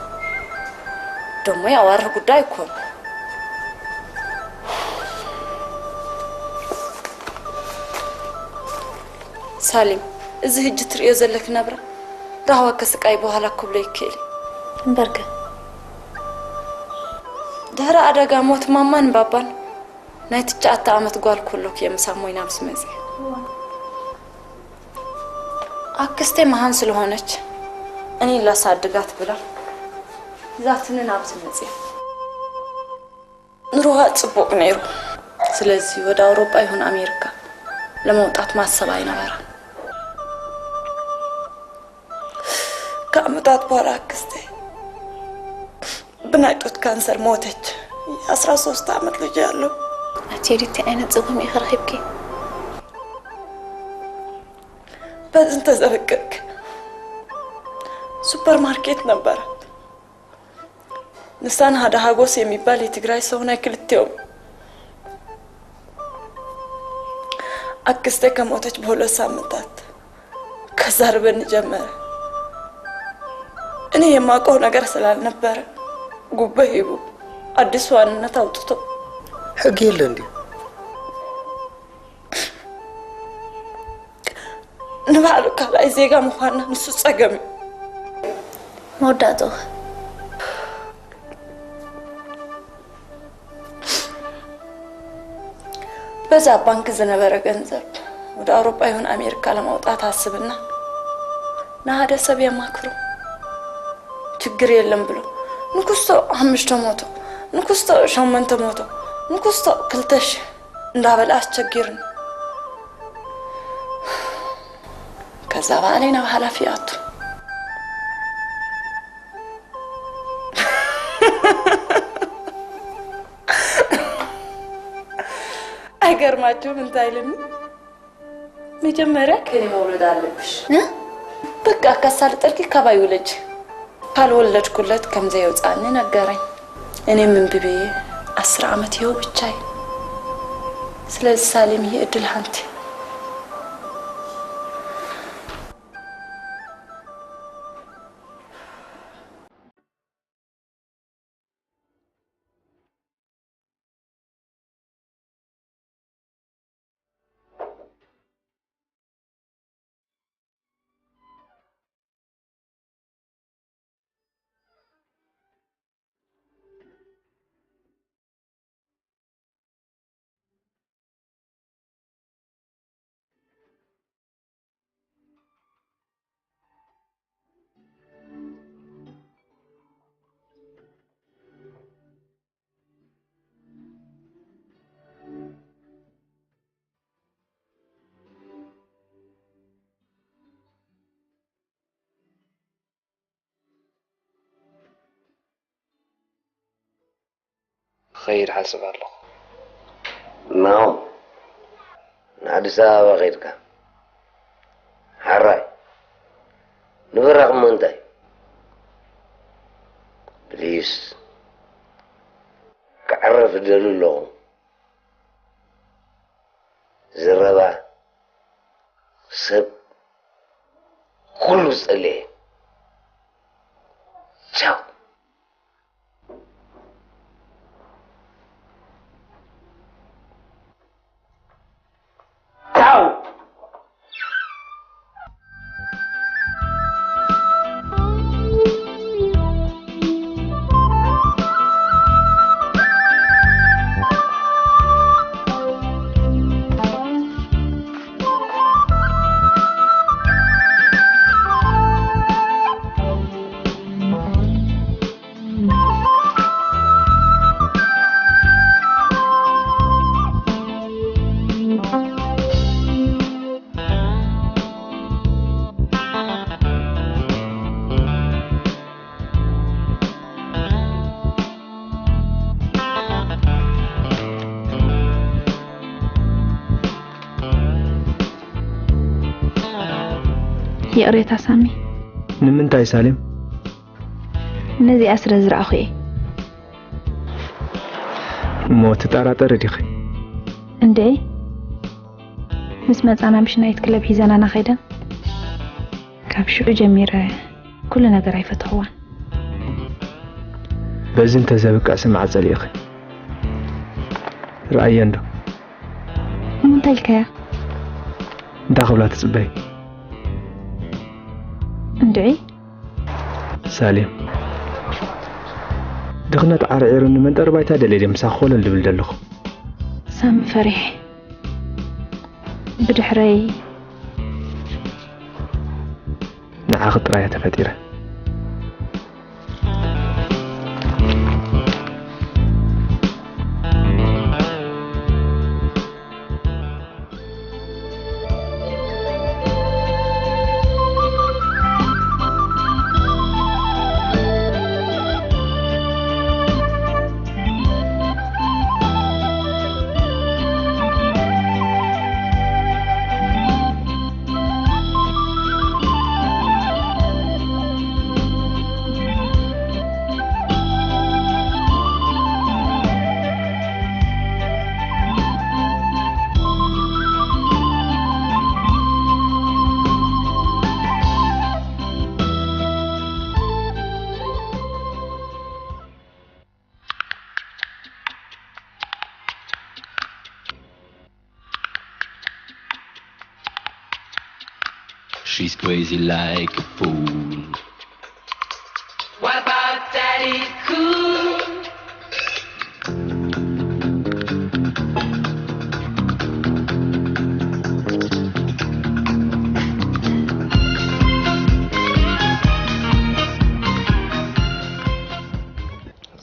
ደሞ ያዋርህ ጉዳይ እኮ ነው። ሳሊም እዚ ህጂ ትርእዮ ዘለክ ነብራ ራህዋ ከስቃይ በኋላ ክብሎ ይክእል እምበርከ ድሕሪ ኣደጋ ሞት ማማን ባባን ናይ ትሽዓተ ዓመት ጓል ኮሎክ እየ ምሳም ሞይና ምስ መጽእ ኣክስቴ መሃን ስለሆነች እኔ ላሳድጋት ብላ ይዛትንን ኣብዚ መጽእ ንሮሃ ጽቡቅ ነይሩ። ስለዚህ ወደ አውሮፓ ይሁን አሜሪካ ለመውጣት ማሰብ አይነበረም። ከዓመታት በኋላ አክስቴ ብናይ ጡት ካንሰር ሞተች። የ13 ዓመት ልጅ ያለው። ኣቲ ዲቲ ዓይነት ጸገም ኢኺ ረኺብኪ? በዝን ተዘረቀቅ ሱፐርማርኬት ነበረ። ንሳን ሓደ ሃጎስ የሚባል የትግራይ ሰው ናይ ክልቴኦም። አክስቴ ከሞተች በሁለት ሳምንታት ከዛርበን ጀመረ። እኔ የማውቀው ነገር ስላልነበረ ጉቦ ሂቡ አዲስ ዋንነት አውጥቶ ሕጊ የለ እንዲ ንባዕሉ ካልኣይ ዜጋ ምዃንና ንሱ ጸገም እዩ። መወዳእትኡ በዛ ባንክ ዝነበረ ገንዘብ ወደ አውሮፓ ይሁን አሜሪካ ለማውጣት አስብና ንሓደ ሰብ የማክሮ። ችግር የለም ብሎ ንኩስቶ ሓሙሽተ መቶ ንኩስቶ ሸሞንተ መቶ ንኩስቶ ክልተ ሺህ እንዳበለ ኣስቸጊርኒ። ከዛ ባዕለይ ናብ ሓላፊ ኣቱ ኣይገርማችሁም እንታይ ኢልኒ? መጀመርያ ከኔ መውለድ ኣለብሽ። እ? በቃ ካሳልጠልኪ ካባይ ውለጅ። ካልወለድኩለት ከም ዘየውጻኒ ነገረኝ። እኔ ምን ብዬ አስር ዓመት ይኸው ብቻዬ። ስለዚህ ሳሌም ይሄ እድል ሀንቲ ክኸይድ ሓስብ ኣለኹ። ናው፣ ንኣዲስ ኣበባ ከይድካ? ሓራይ፣ ንብራቕ እሞ እንታይ? ፕሊስ፣ ክዕረፍ እደሊ ኣለኹ። ዝረባ ሰብ ኩሉ ዝጸልኤ። ቻው። ቻው። ይቕሬታ ሳሚ። ንምንታይ ሳሌም? ነዚኣ ስለ ዝረኣኹ እየ። እሞ ትጠራጠሪ ዲኺ? እንዴ፣ ምስ መጻና ምሽ ናይት ክለብ ሒዘናና ኸይደን፣ ካብ ሽዑ ጀሚረ ኩሉ ነገር ኣይፈተኽዋን። በዚ እንተዘብቅዕ ስምዓ ጸሊእኺ። ረኣየ እንዶ። እሞ እንታይ ኢልካያ? እንታይ ክብላ ትጽበይ? እንድዒ። ሳሌም፣ ድኽነት ዓርዒሩኒ መንጠሪ ባይታ ደልየ ድየ ምሳኺ ኮለል ድብል ዘለኹ? ሳሚ ፈሪሐ። ብድሕረይ ንዓኺ ጥራይ እየ ተፈጢረ። She's crazy like a fool. What about Daddy Cool?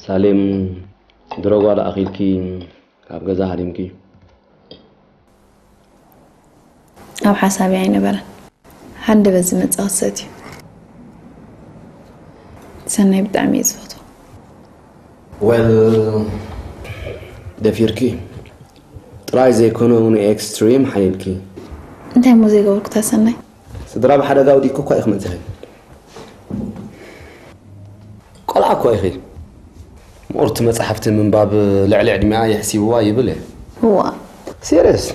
ሳሌም፣ ድሮ ጓል ኣኺልኪ ካብ ገዛ ሃዲምኪ? ኣብ ሓሳበይ ኣይነበረን። ሃንደበት ዝመጽእ ክሰት እዩ። ሰናይ ብጣዕሚ እየ ዝፈትዎ። ወል፣ ደፊርኪ ጥራይ ዘይኮነ እውን ኤክስትሪም ሓሊልኪ። እንታይ እሞ ዘይገበርኩ እታ ሰናይ? ስድራ ብሓደጋ ወዲቅኪ እኳ ኢኺ መጺኺ። ቆልዓ እኮ ኢኺ። ምቑርቲ መጻሕፍቲ ምንባብ ልዕሊ ዕድሚኣ የሕሲብዋ ይብል እየ። እዋ። ሲርየስ።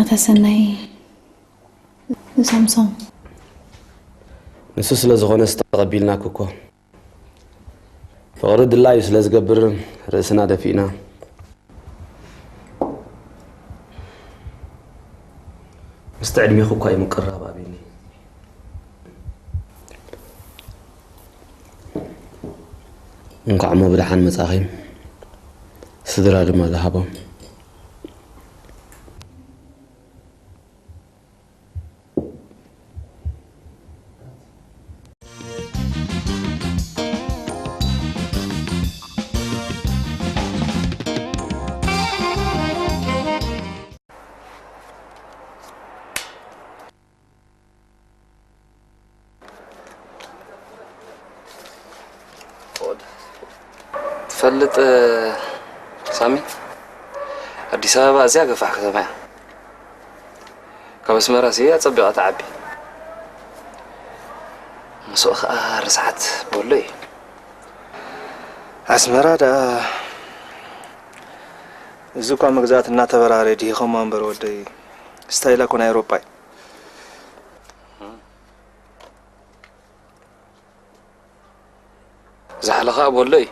ኣታ ሰናይ፣ ንሳምሶም። ንሱ ስለ ዝኾነስ ተቐቢልናኪ እኮ። ፍቕሪ ድላዩ ስለ ዝገብር ርእስና ደፊእና። ምስቲ ዕድሜኹ እኳ እዩ ምቅርራብ ኣብዩኒ። እንኳዕ እሞ ብደሓን መጻኺ። ስድራ ድማ ዝሃቦም። ልጥ ሳሚ፣ ኣዲስ ኣበባ ኣዝያ ገፋሕ ከተማ እያ። ካብ ኣስመራ ሲ ኣጸቢቓ ትዓቢ። ምስኡ ኸኣ ርስሓት በሎ እዩ። ኣስመራ ደኣ፣ እዚ እኳ መግዛእቲ እናተበራረየ ድሂኸሞ እምበር ወደይ፣ ስታይላ እኮ ናይ ኤውሮጳ እዩ። ዝሓለኻ በሎ እዩ።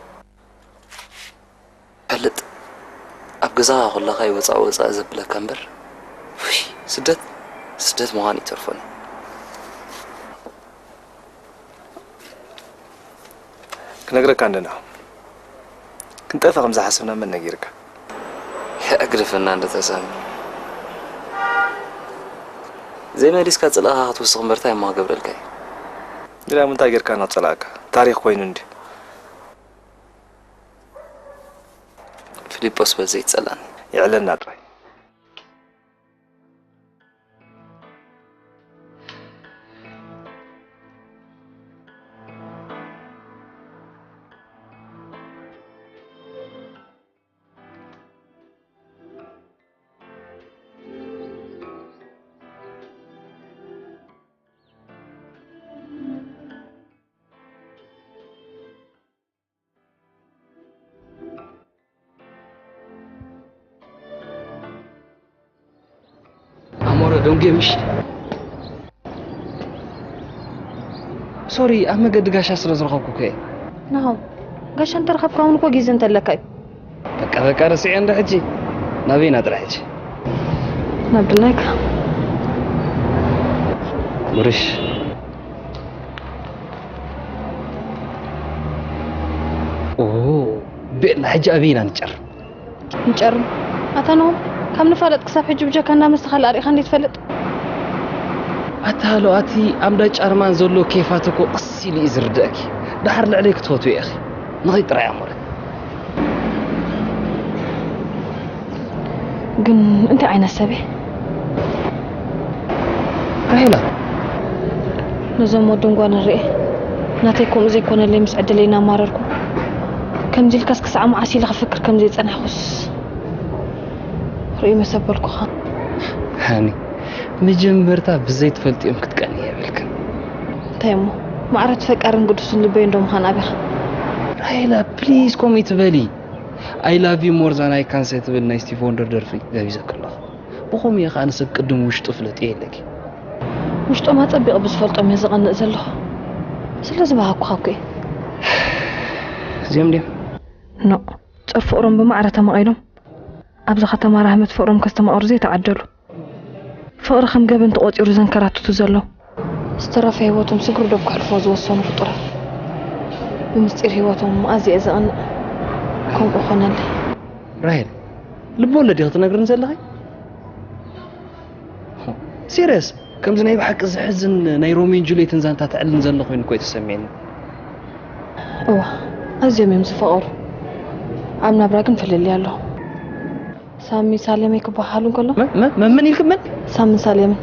ፈልጥ፣ ኣብ ገዛኻ ከለኻ እዩ ወጻእ ወጻእ ዘብለካ እምበር፣ ውይ፣ ስደት፣ ስደት ምዃን ይተርፎን እዩ። ክነግረካ እንደ ናሆም፣ ክንጠፍእ ከም ዝሓሰብና መን ነጊርካ? የዕግድፈና እንደ ተሳሚ። ዘይመሊስካ ጽልእኻ ክትውስኽ እምበር እንታይ እሞ ክገብረልካ እዩ? ግዳ እንታይ ጌርካ ንኽጸላእካ? ታሪኽ ኮይኑ እንድዩ። ፊሊጶስ በዘይ ይጸላእኒ። ይዕለና ጥራይ። ኣሞረ ደንጉየ ምሽ። ሶሪ፣ ኣብ መገዲ ጋሻ ስለ ዝረኸብኩ እኮ እየ። ናሆም፣ ጋሻ እንተረኸብካ እውን እኮ ግዜ እንተለካ እዩ። በቃ በቃ፣ ረስዐዮ እንዶ ሕጂ። ናበይና ጥራሕ ሕጂ? ናብ ድላይካ። ሙርሽ። ኦ፣ ቤላ፣ ሕጂ ኣበይ ኢና ንጨር? ንጨርም። ኣታ ናሆም፣ ካብ ንፋለጥ ክሳብ ሕጂ ብጀካ እንዳ መስተኻ ኣርኢኻ እንዴ ትፈልጥ? ኣታ ሃሎ፣ ኣቲ ኣብ እንዳ ጫርማን ዘሎ ኬፋት እኮ ቀስ ኢሉ እዩ ዝርድኣኪ። ደሓር ልዕለይ ክትፈትዊ ኢኺ። ንኸይድ ጥራይ ኣሞረ። ግን እንታይ ዓይነት ሰብ እየ? ራሄላ። ነዞም ወድን ጓልን ርኤ፣ ናተይ ከምኡ ዘይኮነለይ ምስ ዕድለይ እናማረርኩ፣ ከምዚ ኢልካስ ክሳዕ መዓስ ኢለ ክፍክር ከም ዘይጸናሕኩስ ርእዩ መሰበልኩኻ። ሃኒ፣ መጀመርታ ብዘይትፈልጥዮም ክትቀንየ የብልክን። እንታይ እሞ፣ ማዕረ እቲ ፈቃርን ቅዱስን ልበይ እንዶ ምዃን ኣቢኻ። ራሄላ፣ ፕሊዝ ከምኡ ትበሊ። I love you more than I can say ትብል ናይ ስቲቭ ወንደር ደርፊ ጋቢዘኪ ኣለኹ። ብኸምኡ እየ ኸዓ ንሰብ ቅድም ውሽጡ ፍለጥዮ ኢለኪ። ውሽጦም ኣጸቢቐ ብዝፈልጦም እየ ዝቐንእ ዘለኹ። ስለ ዝበሃግኩኻ እኮ እየ። እዚኦም ድዮም? ኖእ፣ ጸር ፍቕሮም ብማዕረ ተማቒሎም፣ ኣብዚ ኸተማ ራህመት ፍቕሮም ከስተማቕሩ ዘይተዓደሉ። ፍቕሪ ከም ገበን ተቖጺሩ ዘንከራትቱ ዘለዉ። ዝተረፈ ህይወቶም ስግር ዶብ ከሕልፎ ዝወሰኑ ፍጡራት። ብምስጢር ህይወቶም ኣዝየ እየ ዘቕንእ። ከምኡ ኾነለይ። ራሄል፣ ልብ ወለድ ኢኺ ትነግርኒ ዘለኺ? ሲርየስ፣ ከምዚ ናይ ብሓቂ ዘሕዝን ናይ ሮሜን ጁልየትን ዛንታ ተዕልን ዘሎ ኮይኑ እኮ እዩ ተሰሚዕኒ። እዋ፣ ኣዝዮም እዮም ዝፋቐሩ። ኣብ ናብራ ግን ፍልልይ ኣሎ። ሳሚ ሳሌመይ ክበሃሉ እንከሎ መ-፣ መ-፣ መ-፣ መን ኢልክ? መን? ሳምን ሳሌምን።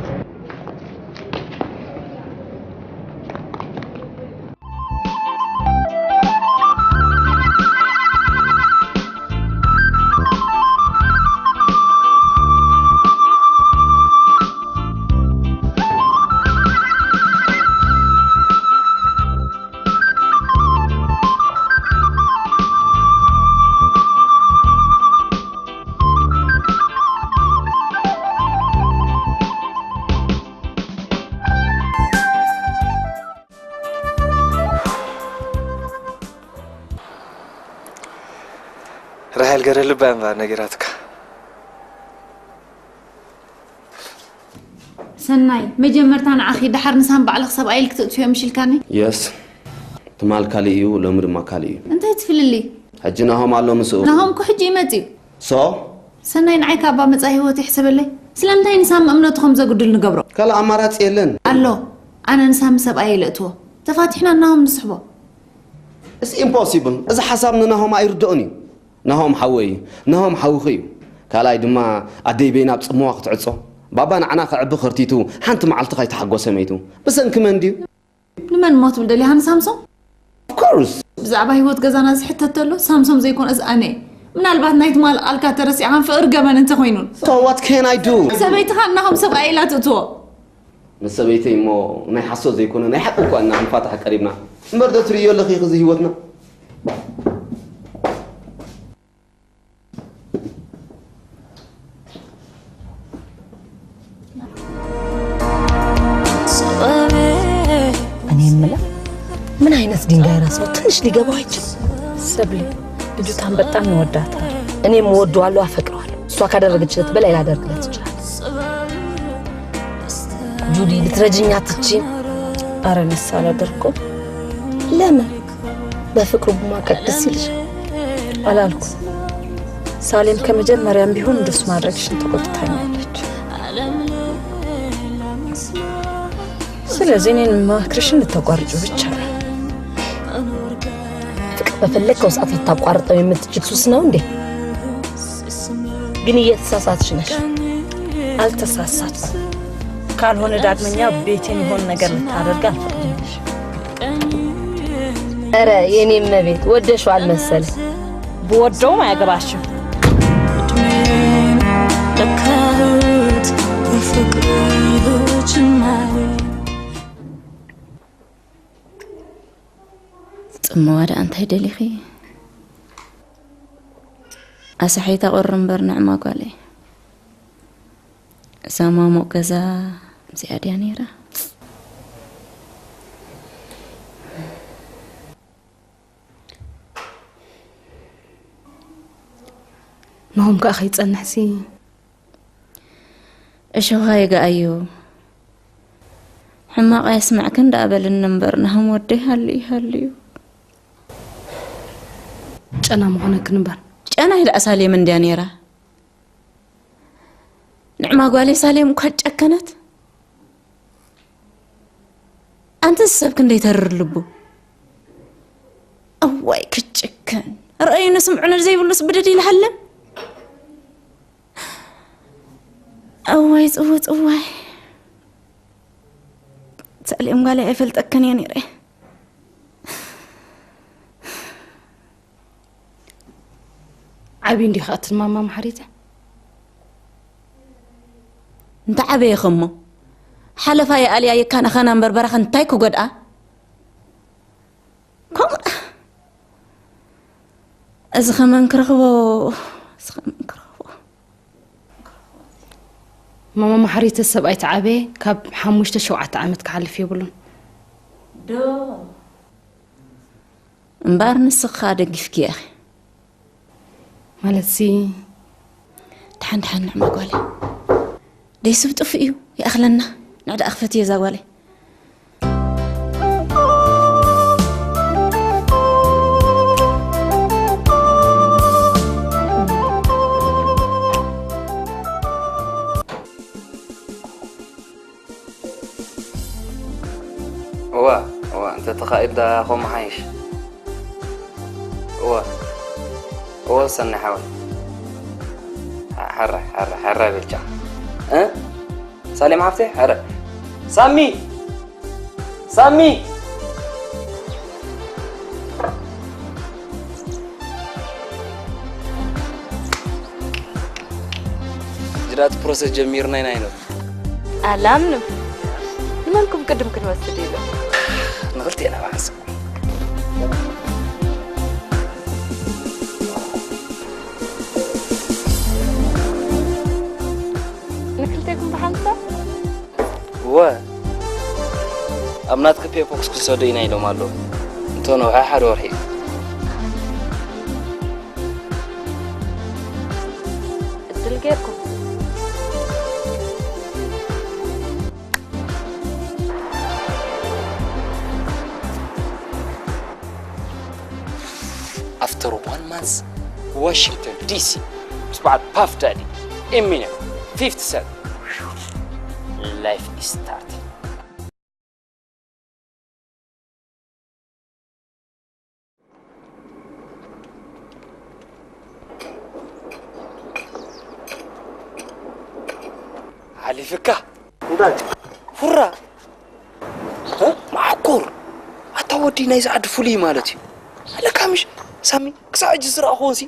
ራሄል ገረ ልባ እምባ ነጊራትካ። ሰናይ፣ መጀመርታ ንዓኺ፣ ደሓር ንሳም ባዕልኽ ሰብኣይ ኢልክ ትእትዮ ምሽ ኢልካኒ? የስ። ትማል ካልእ እዩ፣ ሎሚ ድማ ካልእ እዩ። እንታይ ትፍልሊ? ሕጂ ናሆም ኣሎ ምስኡ። ናሆም እኮ ሕጂ ይመጽእ እዩ። ሶ? ሰናይ፣ ንዓይ ካብ መጻኢ ህይወት ይሕሰበለይ። ስለምንታይ ንሳም እምነቱ ከም ዘጉድል ንገብሮ? ካልእ ኣማራጺ የለን። ኣሎ። ኣነ ንሳም ሰብኣይ ይለእትዎ። ተፋቲሕና ናሆም ንስሕቦ። It's impossible። እዚ ሓሳብ ንናሆም ኣይርድኦን እዩ። ናሆም ሓወይ እዩ። ናሆም ሓውኺ እዩ። ካልኣይ ድማ ኣደይ በይና ኣብ ጽምዋ ክትዕጾ። ባባ ንዓና ከዕቢ ከርቲቱ ሓንቲ መዓልቲ ከይተሓጎሰ መይቱ። ብሰንኪ መን ድዩ? ንመን እሞ ትብል ደሊኻ ንሳምሶም? Of course። ብዛዕባ ህይወት ገዛና ዝሕተት ተሎ ሳምሶም ዘይኮነስ ኣነ እየ። ምናልባት ናይ ትማል ቃልካ ተረሲዕካን ፍቕሪ ገበን እንተኾይኑን። So what can I do? ሰበይትኻ እናኹም ሰብኣይ ኢላ ትእትዎ። ንሰበይተይ እሞ ናይ ሓሶት ዘይኮነ ናይ ሓቂ እኳ እና ክንፋታሕ ቀሪብና። እምበር ዶ ትርእዮ ኣለኺ እዚ ህይወትና? እኔ የምለው ምን አይነት ድንጋይ ራስ ነው? ትንሽ ሊገባው አይችልም። ሰብለ፣ ልጅቷን በጣም እንወዳታለን። እኔም እወደዋለሁ፣ አፈቅረዋለሁ። እሷ ካደረገችለት በላይ ላደርግለት ይችላል። ጁዲ፣ ልትረጅኝ አትችይም? አረ እኔስ አላደርገውም። ለምን? በፍቅሩ ብማቀቅ ደስ ይልሽ? አላልኩም። ሳሌም ከመጀመሪያም ቢሆን እንደሱ ማድረግሽን ተቆጥታኛለች። ስለዚህ እኔን መክርሽን ልታቋርጪ ብቻ ነው። ፍቅር በፈለግከው ሰዓት ልታቋርጠው የምትችል ሱስ ነው እንዴ? ግን እየተሳሳትሽ ነሽ። አልተሳሳትኩም። ካልሆነ ዳግመኛ ቤቴን የሆነ ነገር ልታደርግ አልፈቅድልሽ። ኧረ የኔ እመቤት ወደሽዋል መሰል። ብወደውም አያገባሽም። ጽምዋ ደኣ እንታይ ደሊኺ? ኣሳሒታ ቁሪ እምበር ንዕማ ጓለይ። እዛ ማሙቕ ገዛ እዚኣ ድያ ነይራ? ንኹም ከኣ ከይጸንሕሲ እሾኻ ይግኣዩ። ሕማቕ ኣየስምዕክን ደኣ በልኒ እምበር፣ ናህም ወደይ ሃልዩ ሃልዩ። ጨና ምኾነክን እምበር። ጨና ኢላ ሳሌም እንድያ ነይራ። ንዕማ ጓለይ ሳሌም እኳ ጨከነት። ኣንተ ሰብ ክንደይ ተርር ልቡ። እዋይ ክጭከን። ረኣዩኒ ስምዑኒ ዘይብሉስ ብድድ ኢልሃለም። እዋይ ጽውጽዋይ። ሳሌም ጓለይ ኣይፈልጠክን እየ ነይረ። ዓብዩ እንዲኻ እትማማ ማሕሪተ። እንተ ዓበየ ኸሞ ሓለፋ የኣልያ የካናኸና እምበር በረኸ እንታይ ክጎድኣ? ከምኡ ደኣ። እዚ ኸመን ክረኽቦ፣ እዚ ኸመን ክረኽቦ። ማማ ማሕሪተ ሰብኣይ ተዓበየ ካብ ሓሙሽተ ሸውዓተ ዓመት ክሓልፍ የብሉን። ዶ እምበኣር ንስኺ ኸኣ ደጊፍክዮ ኢኺ። ማለትሲ? ደሓን ደሓን ንዕማ ጓለይ። ደይ ስብ ጥፉእ እዩ ይኣኽለና። ንዕ ደኣ ክፈትዮ እዛ ጓለይ። እዋ እዋ እንተ ተኻኢል ዳ ኸምኡ ሓይሽ። እዋ እዋ ሰናይ ሓወይ። ሓራይ ሓራይ ሓራይ በልቻ። እ ሳሌም ሓፍተይ ሓረ ሳሚ ሳሚ ጅራት ፕሮሰስ ጀሚርና ኢና ይነብ ኣላምንም ንመንኩም ቅድም ክንወስድ ኢሉ ንኽልቴና ባሕስብ ንክልቴኩም ብሓንሳብ እወ ኣብ ናትኪ ፔፖክስ ክንሰዶ ኢና ኢሎም ኣለዉ እንተነውሐ ሓደ ወርሒ እዩ እድል ጌርኩም After one month, Washington D C, it's about Puff Daddy, Eminem, fifty Cent. Life is starting. ሓሊፍካ እንታይ ሁራ እ? ማዕኮር ኣታ ወዲ ናይዚ ዓዲ ፍሉይ ማለት እዩ ኣለካ ምሽ ሳሚ፣ ክሳብ ሕጂ ዝረኣኹዎን ሲ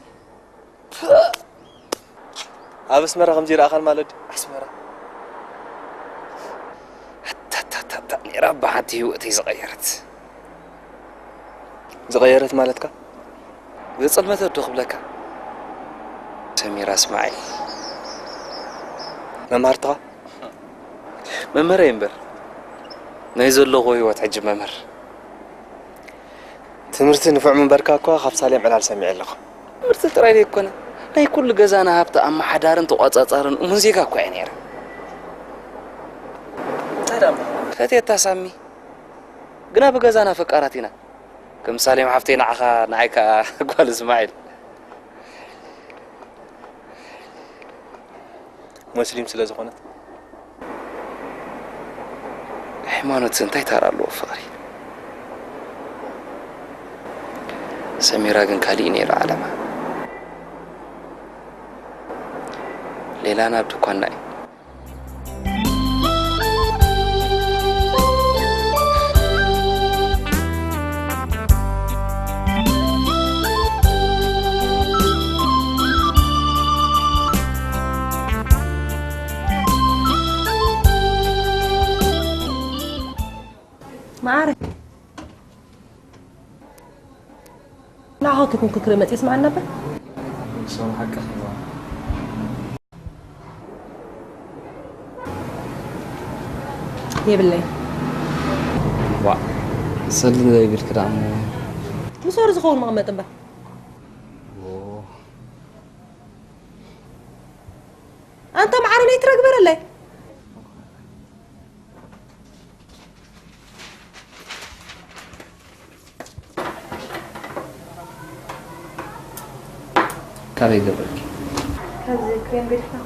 ኣብ ኣስመራ ከምዚ ይረኣኻን ማለት ድዩ? ኣስመራ ኣታታታታ ነይራ ብሓንቲ ህይወተይ ዝቐየረት። ዝቐየረት ማለትካ? ዘጸልመተት ዶ ክብለካ? ሰሚራ እስማዒል መምሃርትኻ? መምህረይ እምበር ናይ ዘለኹዎ ህይወት ሕጂ መምህር። ትምህርቲ ንፉዕ ምንበርካ እኳ ካብ ሳሌም ዕላል ሰሚዐ ኣለኹ። ትምህርቲ ጥራይ ዘይኮነ ናይ ኩሉ ገዛና ሃብቲ ኣመሓዳርን ተቋጻጻርን እሙን ዜጋ እኳ እየ ነይረ። እንታይ ደኣ እሞ? ፈትየታ ሳሚ። ግና ብገዛና ፈቃራት ኢና። ከም ሳሌም ሓፍተይ ንዓኻ ንዓይ ከኣ ጓል እስማዒል። ሙስሊም ስለ ዝኾነት። ሃይማኖት እንታይ ታራ ኣለዎ ፍቕሪ? ሰሚራ ግን ካሊእ ነይሩ ዓለማ። ሌላ ናብ ድኳና እዩ። መዓረ ንዓኻ ክትንኩ ክርኢ መጽእ ስምዓኒ ነበር። ሰው ሓቂ ኸይዋ የብለይ። ዋ ሰሊ ዘይብልክ ደኣ እሞ ምስ ወር ዝኸውን መቐመጥ እምበር። ኦ። ኣንታ መዓረ ነይ ትረግበረለይ። ካበይ ገበርኪ? ካብዚ ክሬም ገዲፍና።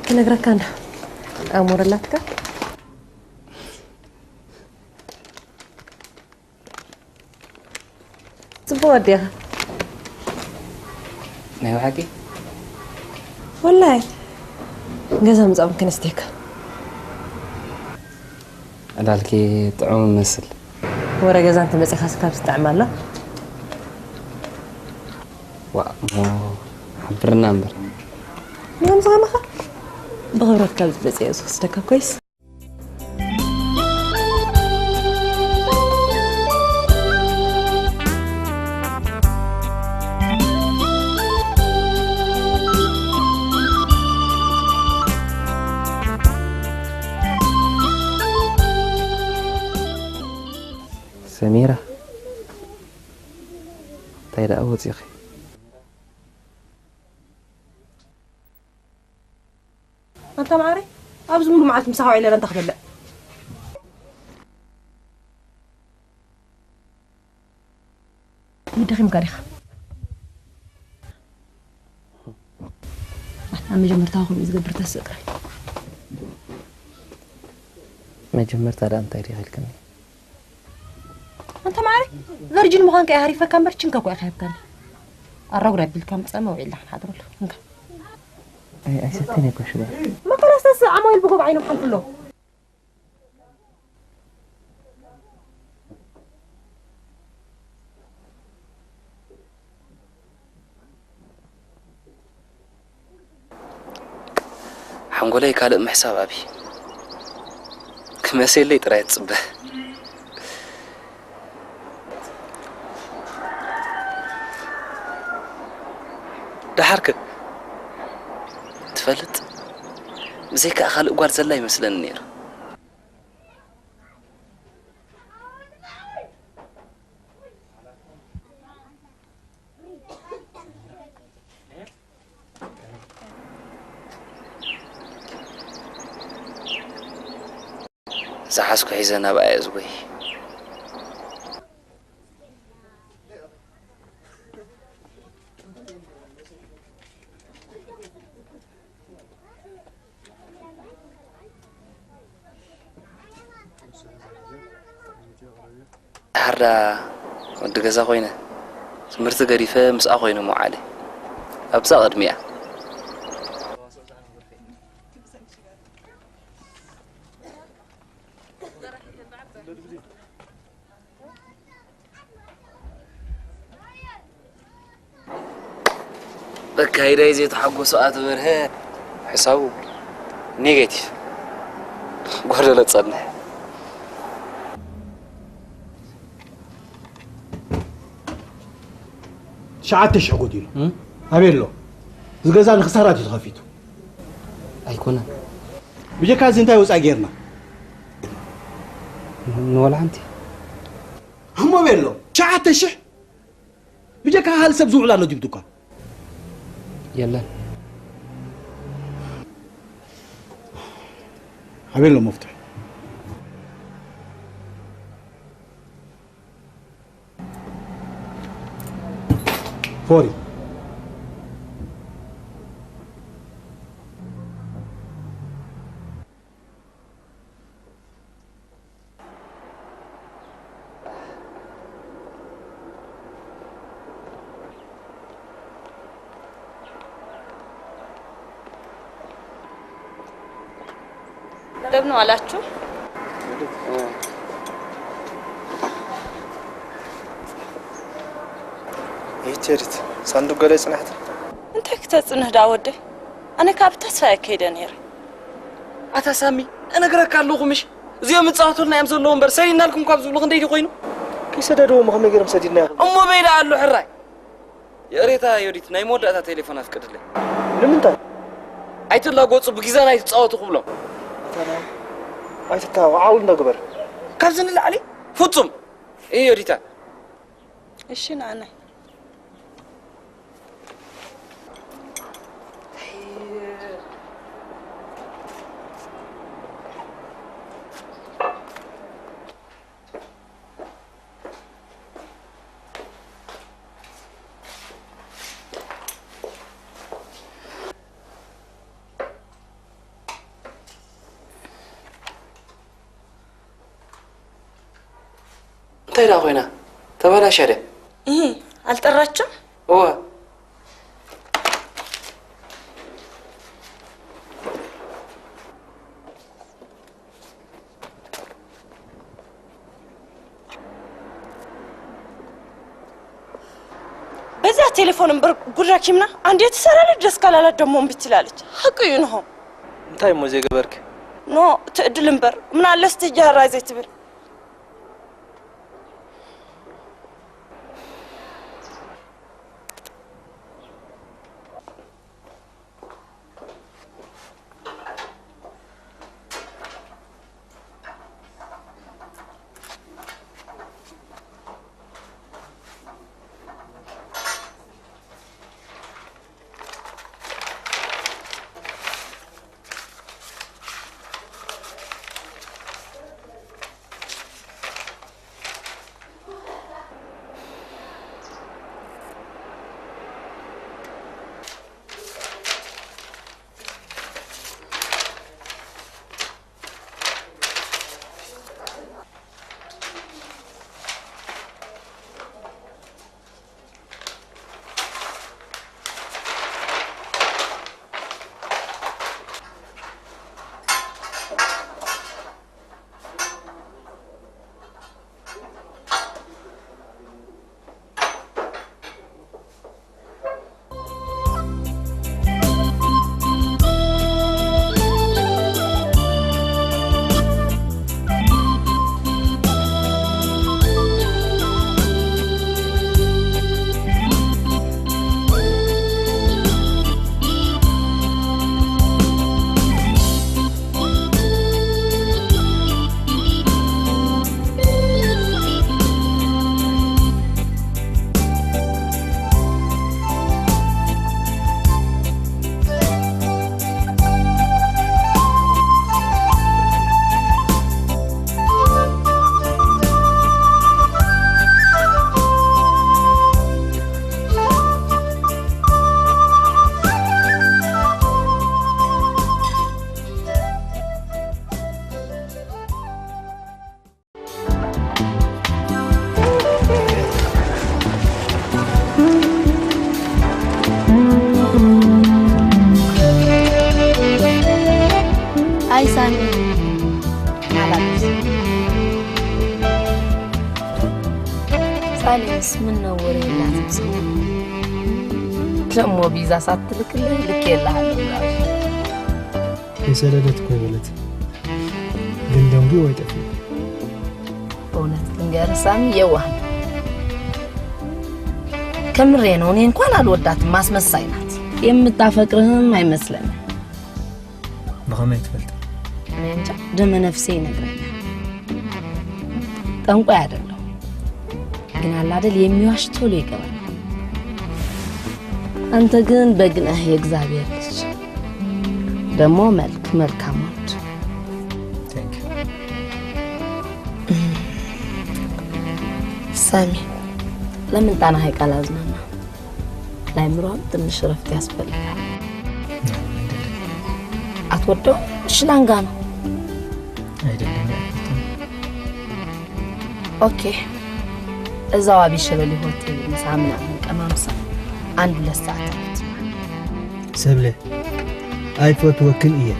ክነግረካ እንዳ ኣሞረላትካ። ጽቡቕ ኣዴኻ። ናይ ብሓቂ? ወላይ ገዛ ምጻም ክንስቴካ። ዕላልኪ ጥዑም መስል። ወረ ገዛ እንተ መጺኻስ ካብ ዝጥዕም ኣሎ። ዋ እሞ ሓብርና እምበር። ንኸምዚ ከማኻ ብኽብረት ካብ ዝመጽእ ዝወስደካ ኮይስ። ሰሚራ እንታይ ደኣ ወፂኺ? ኣንታ መዓረይ ኣብዚ ሙሉ መዓልቲ ምሳኻ ውዒለ እንታይ ክበልዕ? ደኺምካ ዲኻ? ኣብ መጀመርታ ከምኡ ዝገብር ተስእ ጥራይ። መጀመርታ ደኣ እንታይ ዲኺ ኢልክኒ? ኣንታ መዓረይ ቨርጂን ምዃንካ እየ ሃሪፈካ እምበር ችንካ እኮ ኢኻ ሂብካኒ። ኣራጉድ ኣቢልካ ምጻመ ውዒልና ክንሓድረሉ። እንካ። ኣይ ኣይሰተን እኮ ሽባ። መከራ ዝተስእ ዓማዊል ብጎብ ዓይኖም ሓልፉ ኣለዉ። ሓንጎለይ ካልእ ምሕሳብ ኣብይ ክመሴለይ ጥራይ ትጽበ። ደሓርክ ትፈልጥ ብዘይካ ካልእ ጓል ዘላ ይመስለኒ ነይሩ። ዝሓዝኩ ሒዘ ናብኣ እየ ዝጎይ። ድሓር ደኣ ወዲ ገዛ ኮይነ፣ ትምህርቲ ገዲፈ ምስኣ ኮይነ ምውዓለይ። ኣብዛ ቅድሚኣ። ኣካይዳይ ዘይተሓጎሱ ኣቶ በርሀ፣ ሕሳቡ ኔጌቲቭ፣ ጎደሎ ጸንሕ። ትሽዓተ ሽሕ ጎዲሉ። እም? ኣበይ ኣሎ? እዚ ገዛ ንክሳራ ድዩ ተኸፊቱ? ኣይኮነን። ብጀካ እዚ እንታይ ወጻኢ ጌርና? ን-፣ ንወላ ሓንቲ። እሞ ኣበይ ኣሎ? ትሽዓተ ሽሕ? ብጀካ ካልእ ሰብ ዝውዕል ኣሎ ድዩ ኣብ ዱኳን? የለን። ኣበይ ኣሎ መፍትሒ? ፎሪ። እንደምን ዋላችሁ? ይቸሪት ሳንዱቅ ገለ ጽናሕት። እንታይ ክተጽንህ ደኣ ወደይ? ኣነ ካብ ተስፋ እየ ከይደ ነይረ። ኣታ ሳሚ፣ እነግረካ ኣለኹ ምሽ? እዚኦም ይጻወቱልና እዮም ዘለዉ እምበር፣ ሰዲድናልኩም ካብ ዝብሉ ክንደይ ድዩ ኮይኑ? ከይሰደድዎም ከመይ ገይሮም ሰዲድና ኢኹም? እሞ በይ ደኣ ኣሎ ሕራይ። ይቕሬታ ዮዲት፣ ናይ መወዳእታ ቴሌፎን ኣፍቅድለይ። ንምንታይ? ኣይትላገጹ፣ ብጊዛና ኣይትጻወቱ ክብሎም። ኣታ ናይ-፣ ኣይትተሃወ፣ ዓውል እንዶ ግበር። ካብዚ ንላዕሊ? ፍጹም! እይ ዮዲታ። እሺ፣ ንኣናይ። እንታይ ደኣ ኮይና? ተበላሽያ ድያ? እህ፣ አልጠራችም? እወ። በዛ ቴሌፎን እምበር ጉድ ረኪብና። አንዴ ትሰራለች፣ ደስ ካላላት ደግሞ እምቢ ትላለች። ሐቁ እዩ ንሆ። እንታይ እሞ ዘይገበርክ? ኖ፣ ትዕድል እምበር። ምን አለ እስቲ ጃራ ዘይትብል? ምን ነው ወሬ የላትም ሰው። ደግሞ ቪዛ ሳትልክልኝ ልኬልሃለሁ ብላለች። የሰደደት እኮ ይበለት። ግን ደንጉ ወይ ጠፊ። በእውነት ልንገርህ ሳሚ፣ የዋህ ነው። ከምሬ ነው። እኔ እንኳን አልወዳትም፣ ማስመሳይ ናት። የምታፈቅርህም አይመስለንም። ብኸመይ ትፈልጥ? እኔ እንጃ፣ ደመ ነፍሴ ይነግረኛል። ጠንቋይ አይደለሁ፣ ግን አለ አይደል፣ የሚዋሽ ቶሎ ይገባል። አንተ ግን በግ ነህ፣ የእግዚአብሔር ልጅ። ደግሞ መልክ፣ መልካም ወንድ። Thank you። ሳሚ፣ ለምን ጣና ሐይቅ አላዝናና? ለአእምሮም ትንሽ እረፍት ያስፈልጋል። አትወደውም? እሺ፣ ላንጋ ነው። አይደለም ያልኩት። ኦኬ፣ እዛው አቢሸለሊ ሆቴል ምሳ ምናምን ቀማምሳ አንድ ሁለት ሰዓት አለች። ሰብለ፣ ኣይፈትወክን እየ።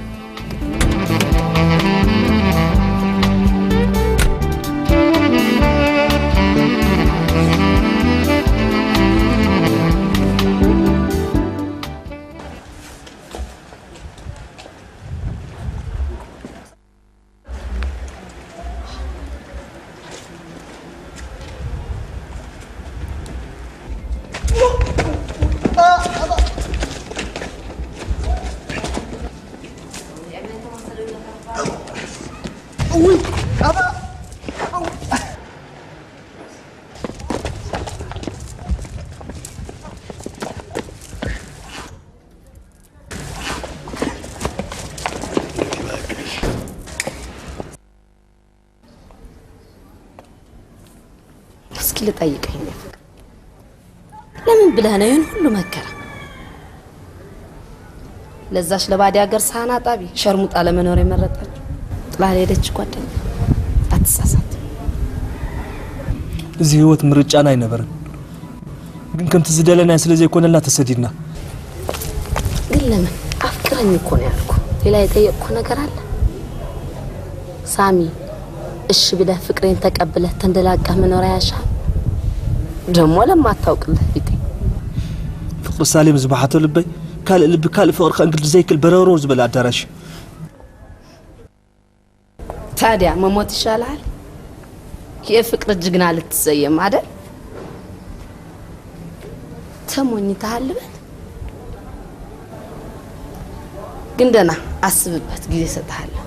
እስኪ ልጠይቅህ የኔ ፍቅር፣ ለምን ብለህ ነው ይህን ሁሉ መከራ? ለዛች ለባዲ ሀገር ሳህን አጣቢ ሸርሙጣ ለመኖር የመረጠችው ጥላ ሄደች ጓደኛ። አትሳሳት። እዚ ህይወት ምርጫና ኣይነበረን፣ ግን ከምቲ ዝደለናዮ ስለ ዘይኮነልና ተሰዲድና። ግን ለምን? አፍቅረኝ እኮ ነው ያልኩ። ሌላ የጠየቅኩ ነገር አለ? ሳሚ፣ እሺ ብለህ ፍቅሬን ተቀብለህ ተንደላቀህ መኖር አያሻህም? ደሞ ለማታውቅልህ ቢጤ። ፍቅሪ ሳሌም ዝበሓቶ ልበይ ካልእ ልቢ ካልእ ፍቅሪ ከእንግድ ዘይክል በረሮ ዝበለ ኣዳራሽ። ታዲያ መሞት ይሻልሃል? የፍቅር ጅግና ልትሰየም አደል? ተሞኝተሃል ልበል? ግን ደና አስብበት፣ ጊዜ እሰጥሃለሁ።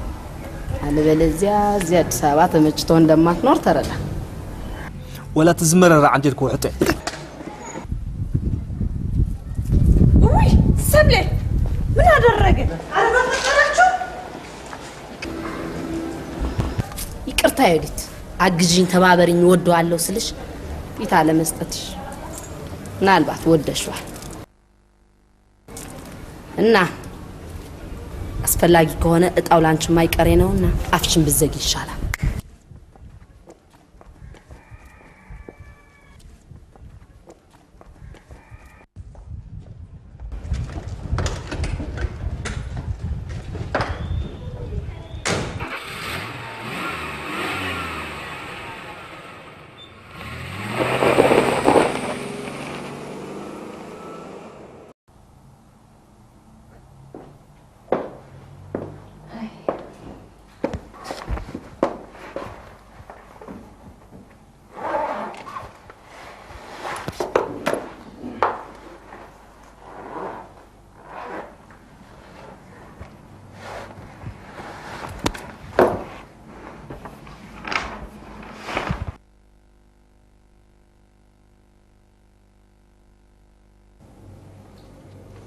አለበለዚያ እዚህ አዲስ አበባ ተመችቶ እንደማትኖር ተረዳ። ወላ ትዝመረራ ዓንዴል ክውሕጠ። ውይ፣ ሰብለ ምን አደረገ? አረ በፈጠራችሁ። ይቅርታ ዮዲት፣ አግዥኝ፣ ተባበርኝ፣ እወደዋለሁ ስልሽ ፊት አለመስጠትሽ። ምናልባት ወደሽዋል እና አስፈላጊ ከሆነ እጣው ላንቺ ማይቀሬ ነውና አፍሽን ብዘጊ ይሻላል።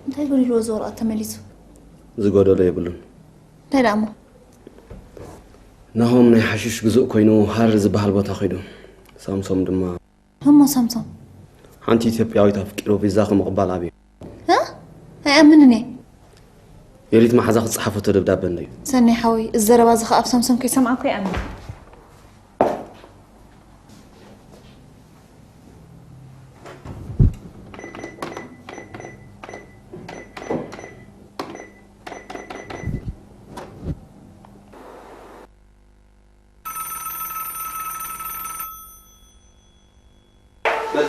እንታይ ጎዲልዎ እዚ ወረቐት ተመሊሱ? ዝጎደሎ የብሉን። እንታይ ደኣ እሞ? ናሆም ናይ ሓሽሽ ግዙእ ኮይኑ ሃር ዝበሃል ቦታ ከይዱ። ሳምሶም ድማ። እሞ ሳምሶም? ሓንቲ ኢትዮጵያዊት ኣፍቂሩ ቪዛ ክምቕባል ኣብዩ። እ? ኣይኣምንን እየ። የሊት መሓዛ ክጸሓፈቶ ደብዳበ እንድዩ። ሰናይ ሓወይ፣ እዚ ዘረባ እዚ ኸኣ ኣብ ሳምሶም ከይሰምዓኩ ይኣምን። በል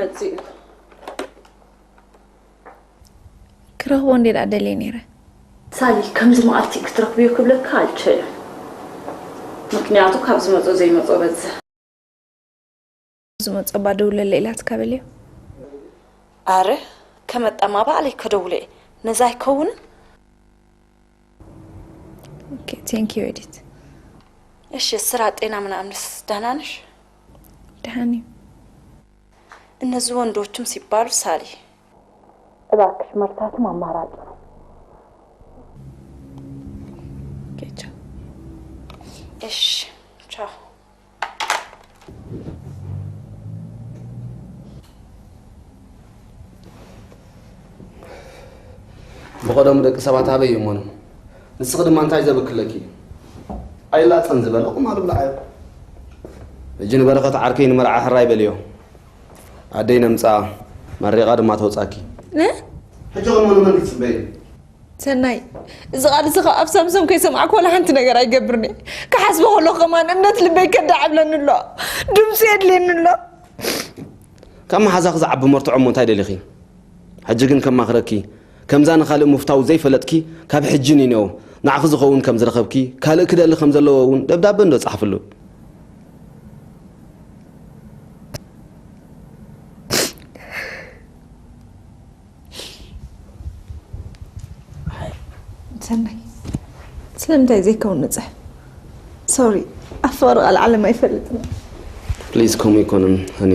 መጺኡ። ክረኽቦ እንዴ ደኣ ደልየ ነይረ። ሳሊ፣ ከምዚ መዓልቲ ክትረኽብዮ ክብለካ ኣልችልን። ምክንያቱ ካብ ዝመጾ ዘይመጾ በዝሕ። ዝመጾ እባ ደውለለይ ኢላትካ በልዮ። ኣረ፣ ከመጣማ ባዕለይ ከደውሎ እየ። ነዛ ኣይከውንን? ኦኬ፣ ቴንክ ዩ ኤዲት። እሺ፣ ስራ ጤና ምናምንስ ደህና ነሽ? ደህና ነኝ። እነዚህ ወንዶችም ሲባሉ ሳሊ። እባክሽ መርሳትም አማራጭ ነው። ኦኬ፣ ቻው። እሺ፣ ቻው። ብቐደሙ ደቂ ሰባት ኣበይ ይእመኑ? ንስኺ ድማ እንታይ ዘብክለኪ እዩ? ኣይላጸን ዝበለ ቁማል ብልዓዮ። ሕጂ ንበረኸት ዓርከይ ንመርዓ ሕራይ በልዮ። ኣደይ ነምጽኣ መሪቓ ድማ ተውጻኪ። ሕጂ ከሞ ንመን ክትጽበይ? ሰናይ፣ እዚ ቃል እዚ ካብ ኣብ ሳምሶም ከይሰማዕኩ ዋላ ሓንቲ ነገር ኣይገብርን እየ። ክሓስቦ ከለኹ ከማን እምነት ልበይ ከዳዕ እብለኒ ኣሎ። ድምፂ የድልየኒ ኣሎ። ካብ መሓዛኺ ዝዓቢ መርትዖ እሞ እንታይ ደሊኺ? ሕጂ ግን ከማኽረኪ፣ ከምዛ ንኻልእ ምፍታው ዘይፈለጥኪ፣ ካብ ሕጂ ንኔው ንዓኺ ዝኸውን ከም ዝረኸብኪ፣ ካልእ ክደሊ ከም ዘለዎ እውን ደብዳበ እንዶ ጸሓፍሉ። ሰናይ፣ ስለምንታይ ዘይከውን ንጽሕ? ሶሪ፣ ኣብ ፍቕሪ ቃል ዓለም ኣይፈልጥን። ፕሊዝ ከምኡ ኣይኮነን ሃኒ።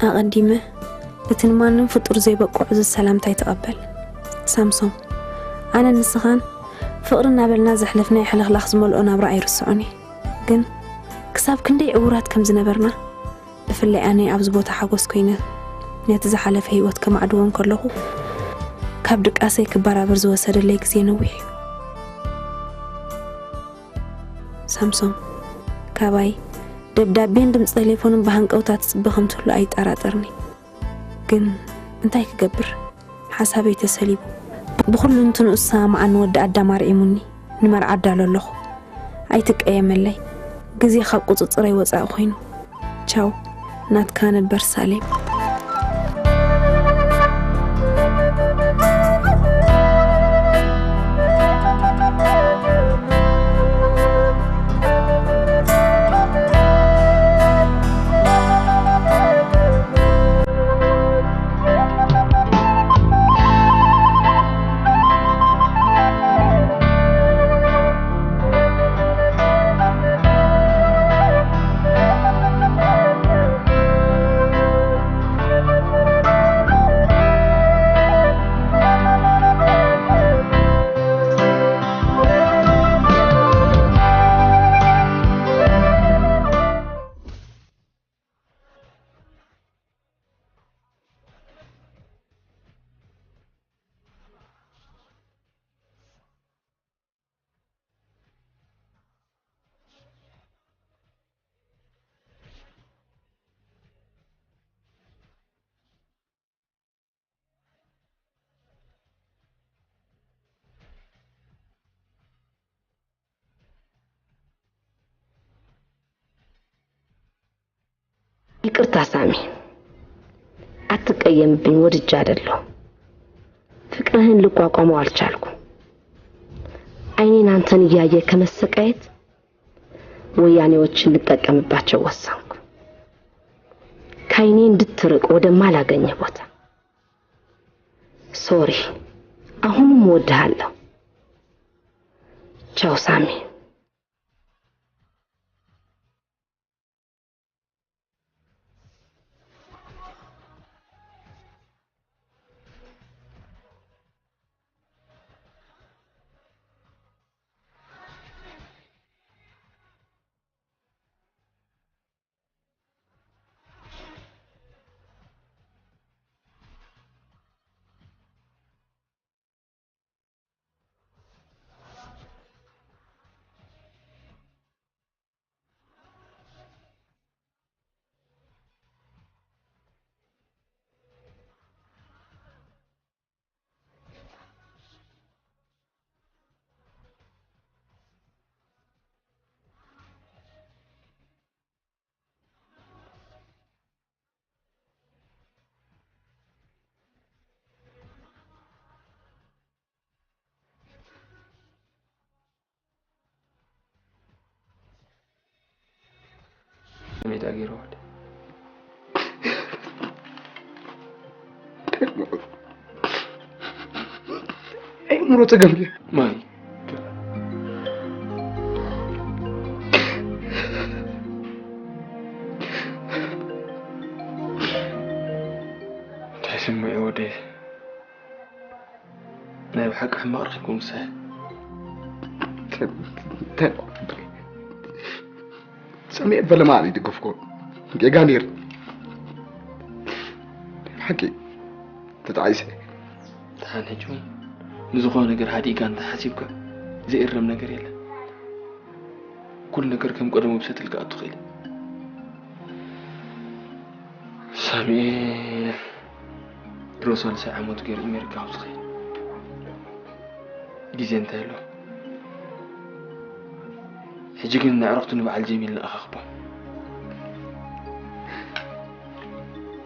ኣቐዲመ እቲ ንማንም ፍጡር ዘይበቅዖ እዚ ሰላምታይ ተቐበል። ሳምሶም፣ ኣነን ንስኻን ፍቕሪ እናበልና ዘሕለፍናዮ ሕልኽላኽ ዝመልኦ ናብራ ኣይርስዖን እየ። ግን ክሳብ ክንደይ ዕዉራት ከም ዝነበርና፣ ብፍላይ ኣነ ኣብዚ ቦታ ሓጎስ ኮይነ ነቲ ዝሓለፈ ህይወት ከማዕድዎ እንከለኹ፣ ካብ ድቃሰይ ክበራበር ዝወሰደለይ ግዜ ነዊሕ እዩ። ሳምሶም፣ ካባይ ደብዳቤን ድምፂ ቴሌፎንን ብሃንቀውታ ትፅበ ከም ትህሉ ኣይጠራጠርኒ። ግን እንታይ ክገብር? ሓሳበይ ተሰሊቡ። ብኹሉ እንትንኡ ዝሰማማዓኒ ወዲ ኣዳም ኣርዒሙኒ። ንመርዓ እዳሎ ኣለኹ። ኣይትቀየመለይ። ግዜ ካብ ቁፅፅረይ ወፃኢ ኮይኑ። ቻው። ናትካ ነበር ሳሌም። ይቅርታ ሳሚ፣ ኣትቀየምብኝ፣ ወድጄ ኣደለኹ። ፍቅርህን ልቋቋሞ ኣልቻልኩ። ዓይኔን አንተን እያየ ከመሰቃየት ወያኔዎችን ልጠቀምባቸው ወሰንኩ። ከዓይኔ እንድትርቅ ወደማላገኝህ ቦታ። ሶሪ፣ አሁንም እወድሃለሁ። ቻው ሳሚ። እንታይ ገይሩ ወዲ? ኣእምሮ ጸገም ድዩ? ማይ። እንታይ ስምዒ ወደይ? ናይ ብሓቂ ሕማቕ ረኺብኩም ምሳይ። እንታይ? ሰሚዐ ፈለማ ኣነ ይድግፍኮ። ጌጋ ነይሩ። ሓቂ ተጣዒሰ። ደሓን ሕጂ እውን ንዝኾነ ነገር ሓዲጋ እንተሓሲብካ ዘይእረም ነገር የለን። ኩሉ ነገር ከም ቀደሙ ብሰትል ክኣቱ ክእል እዩ። ሳሙኤል፣ ድሮ ሳልሳይ ዓመቱ ገይሩ ኣሜሪካ ካብ ዝኸይድ ግዜ እንታይ ኣሎ? ሕጂ ግን ንዕረፍቱ ንበዓል ጀሚል ንኣኻኽቦ።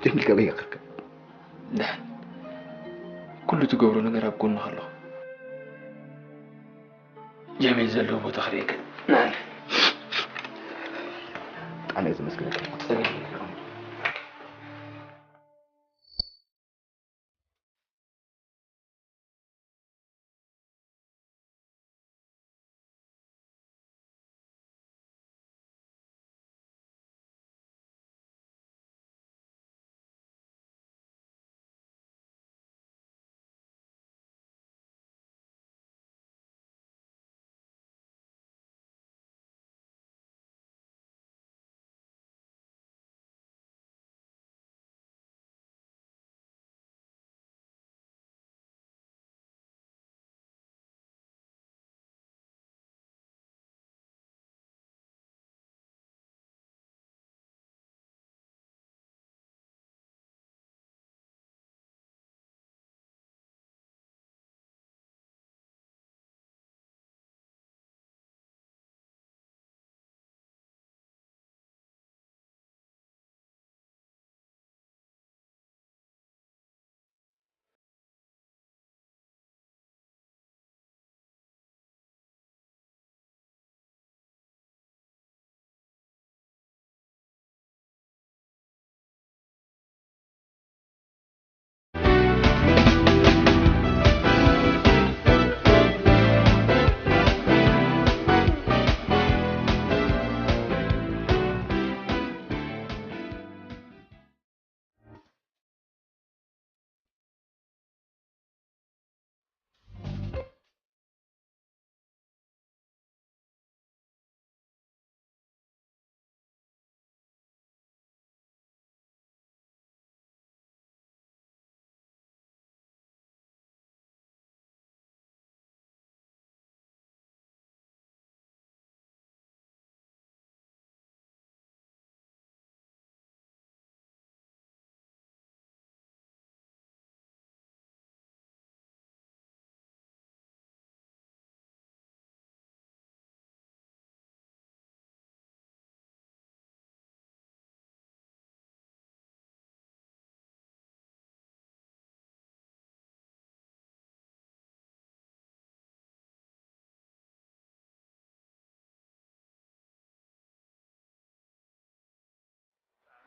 ጀሚል ከመይ ይቕርካ? ደሓን ኩሉ ትገብሮ ነገር ኣብ ጎንኻ ኣለኹ። ጀሚል ዘለዎ ቦታ ክርእየካ። ንዓና። ብጣዕሚ እየ ዘመስግነካ። ጸገም የለን።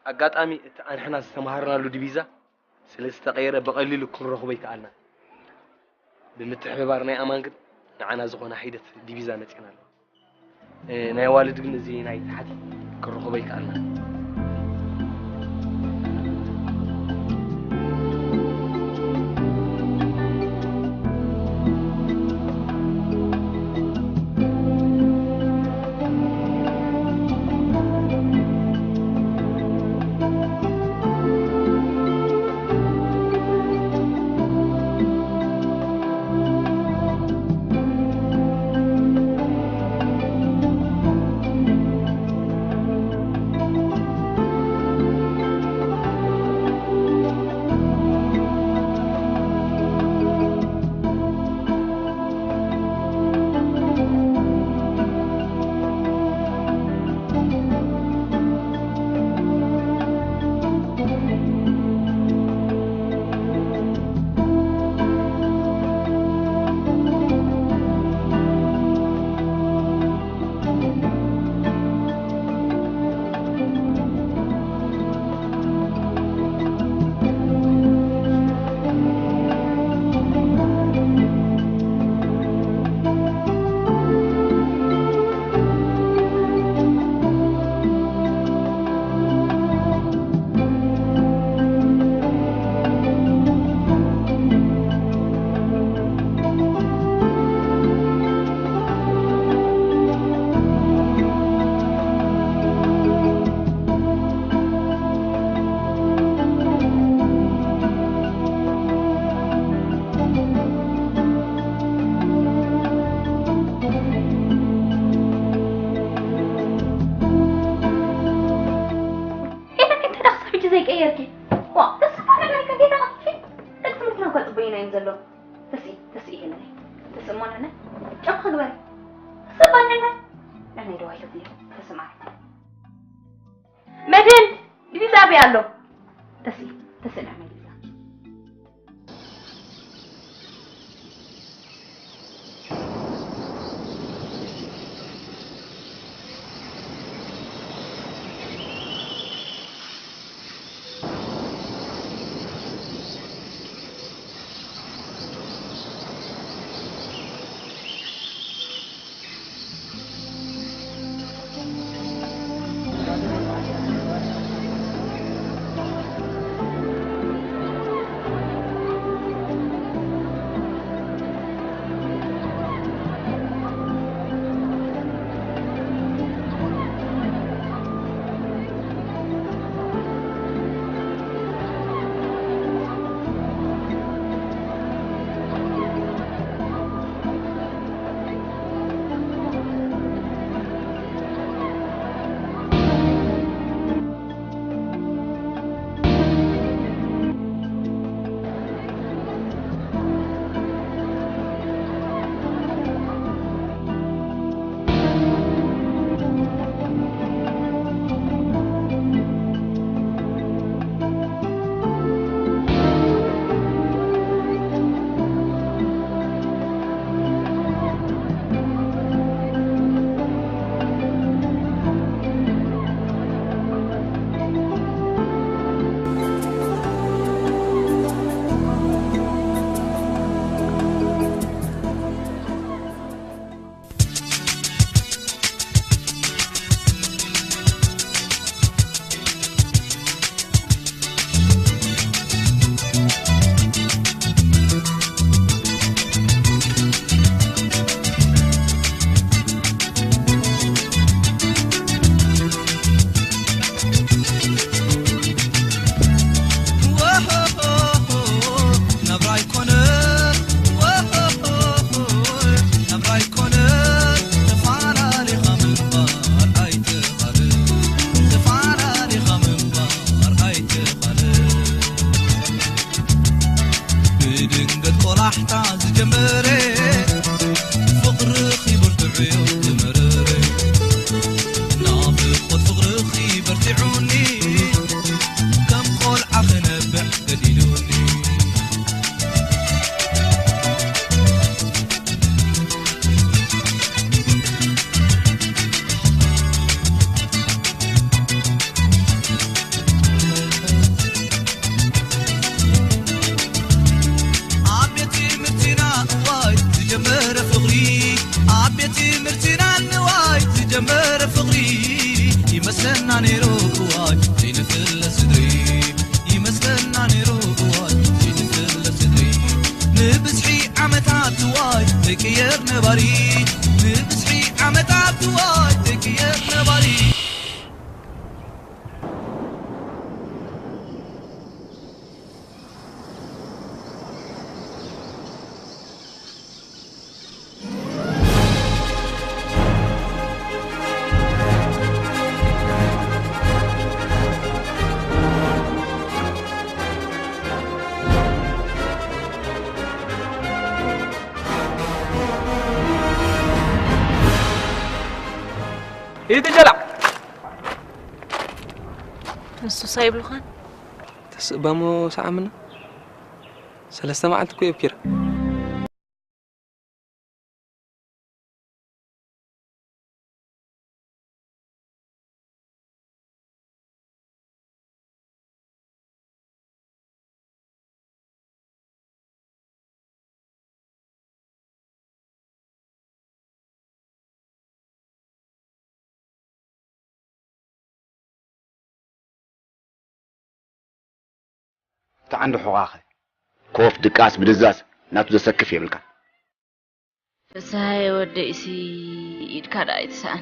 ኣጋጣሚ እቲ ኣንሕና ዝተምሃርናሉ ዲቪዛ ስለ ዝተቐየረ ብቐሊሉ ክንረኽቦ ኣይከኣልናን። ብምትሕብባር ናይ ኣማን ግን ንዓና ዝኾነ ሒደት ዲቪዛ መጺእና ኣሎ። እ፣ ናይ ኣዋልድ ግን እዚ ናይ ታሕቲ ክንረኽቦ ኣይከኣልናን። ዘይቀየርኪ። ዋ፣ ተስፋ ነገር ከ ጌታ። ደቂ ትምህርትና እኮ ጽቡይና እዮም ዘለዉ። ተስኢ፣ ተስኢ ሄለነ። ተስእ ሞነነ። ጨምኻ ግበሪ። ተስእ ባነነ። ንሕና ይደዋይለት እየ። ተስማዕ። መድን፣ ዲቪዛ ኣበይ ኣሎ? ተስኢ፣ ተስእ ንሕና ዲቪዛ። ኢትጀላ ንሱስ ኣይብሉኻን። ተስእባሞ ሰዓምና ሰለስተ መዓልቲ እኮ የብኪራ። ተዓንዲ ሑቓኸ ኮፍ ድቃስ ምድዛዝ ናቱ ዘሰክፍ የብልካ። ፍስሃየ ወደይሲ ኢድካ ደኣ ኣይትስኣን።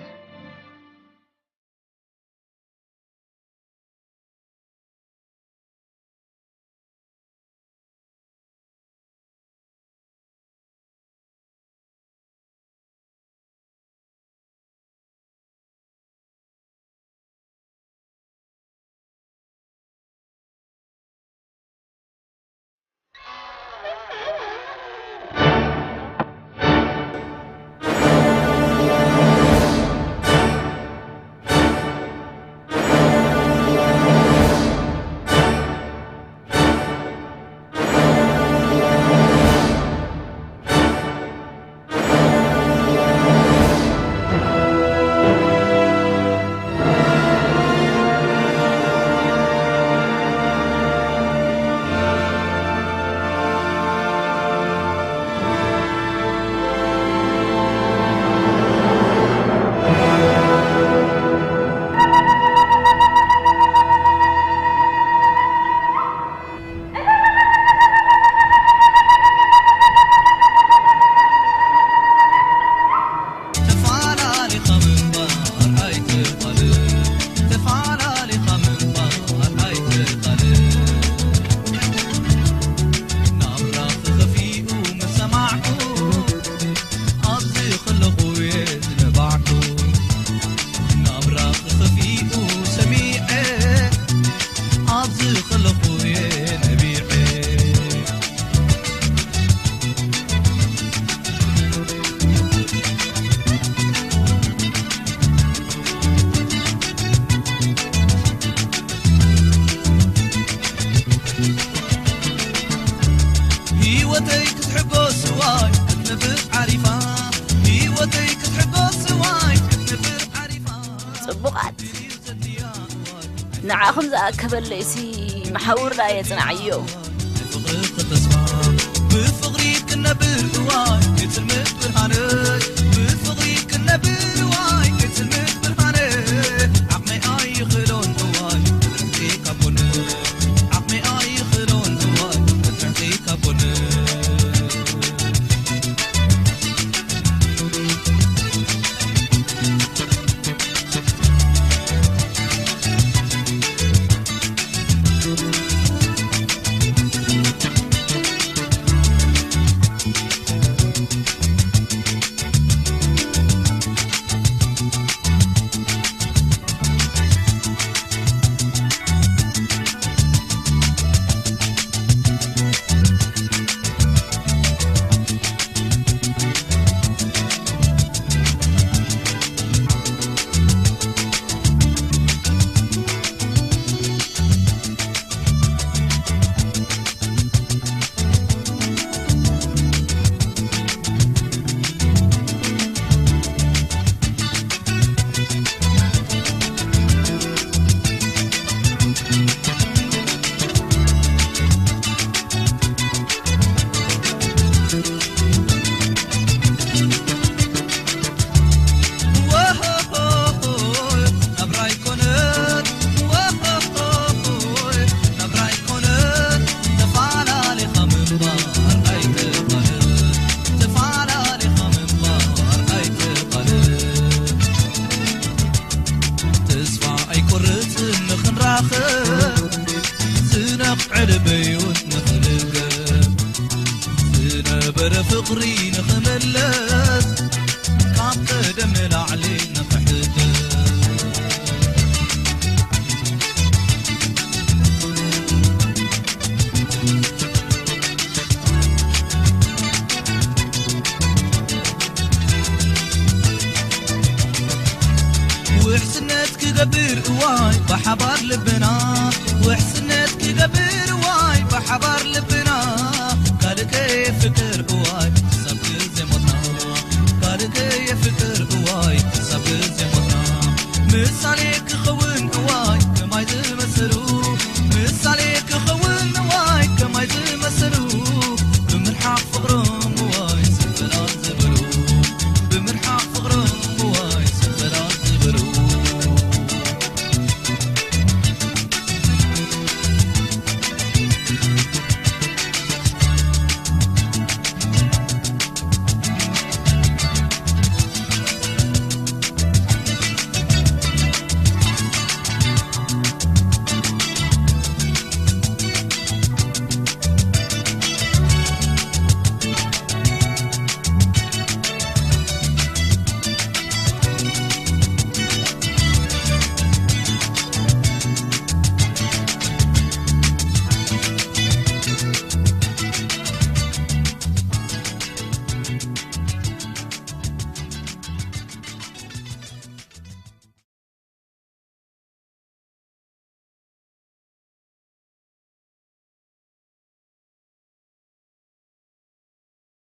ጽቡቓት። ንዓኹም ዝኣከበለይሲ መሓውርና የጽናዕዮ። ብፍቕሪ ተስፋ፣ ብፍቕሪ ክነብር እዋይ፣ ክጽልምት ብርሃነይ። ብፍቕሪ ክነብር እዋይ፣ ክጽልምት ብርሃነይ። ዓቕመይ ኣይኽእሎን እዋይ፣ ክትርሕቂ ካብ ጎነይ። ዓቕመይ ኣይኽእሎን እዋይ፣ ክትርሕቂ ካብ ጎነይ። ተስፋ ኣይቆርጽን ንኽንራኸብ፣ ዝነኽዐ ልበይ እውን ንኽልገብ፣ ዝነበረ ፍቕሪ ንኽምለስ፣ ካብ ቀደም ንላዕሊ ንኽሕደስ። ውሕስነት ክገብር እዋይ ብሓባር ልብና፣ ውሕስነት ክገብር እዋይ ብሓባር ልብና፣ ካልእ ከየፍቅር እዋይ ክሳብ ግዜ ሞትና፣ ካልእ ከየፍቅር እዋይ ክሳብ ግዜ ሞትና። ምሳሌ ክኸውን እዋይ ከማይ ዝመሰሉ፣ ምሳሌ ክኸ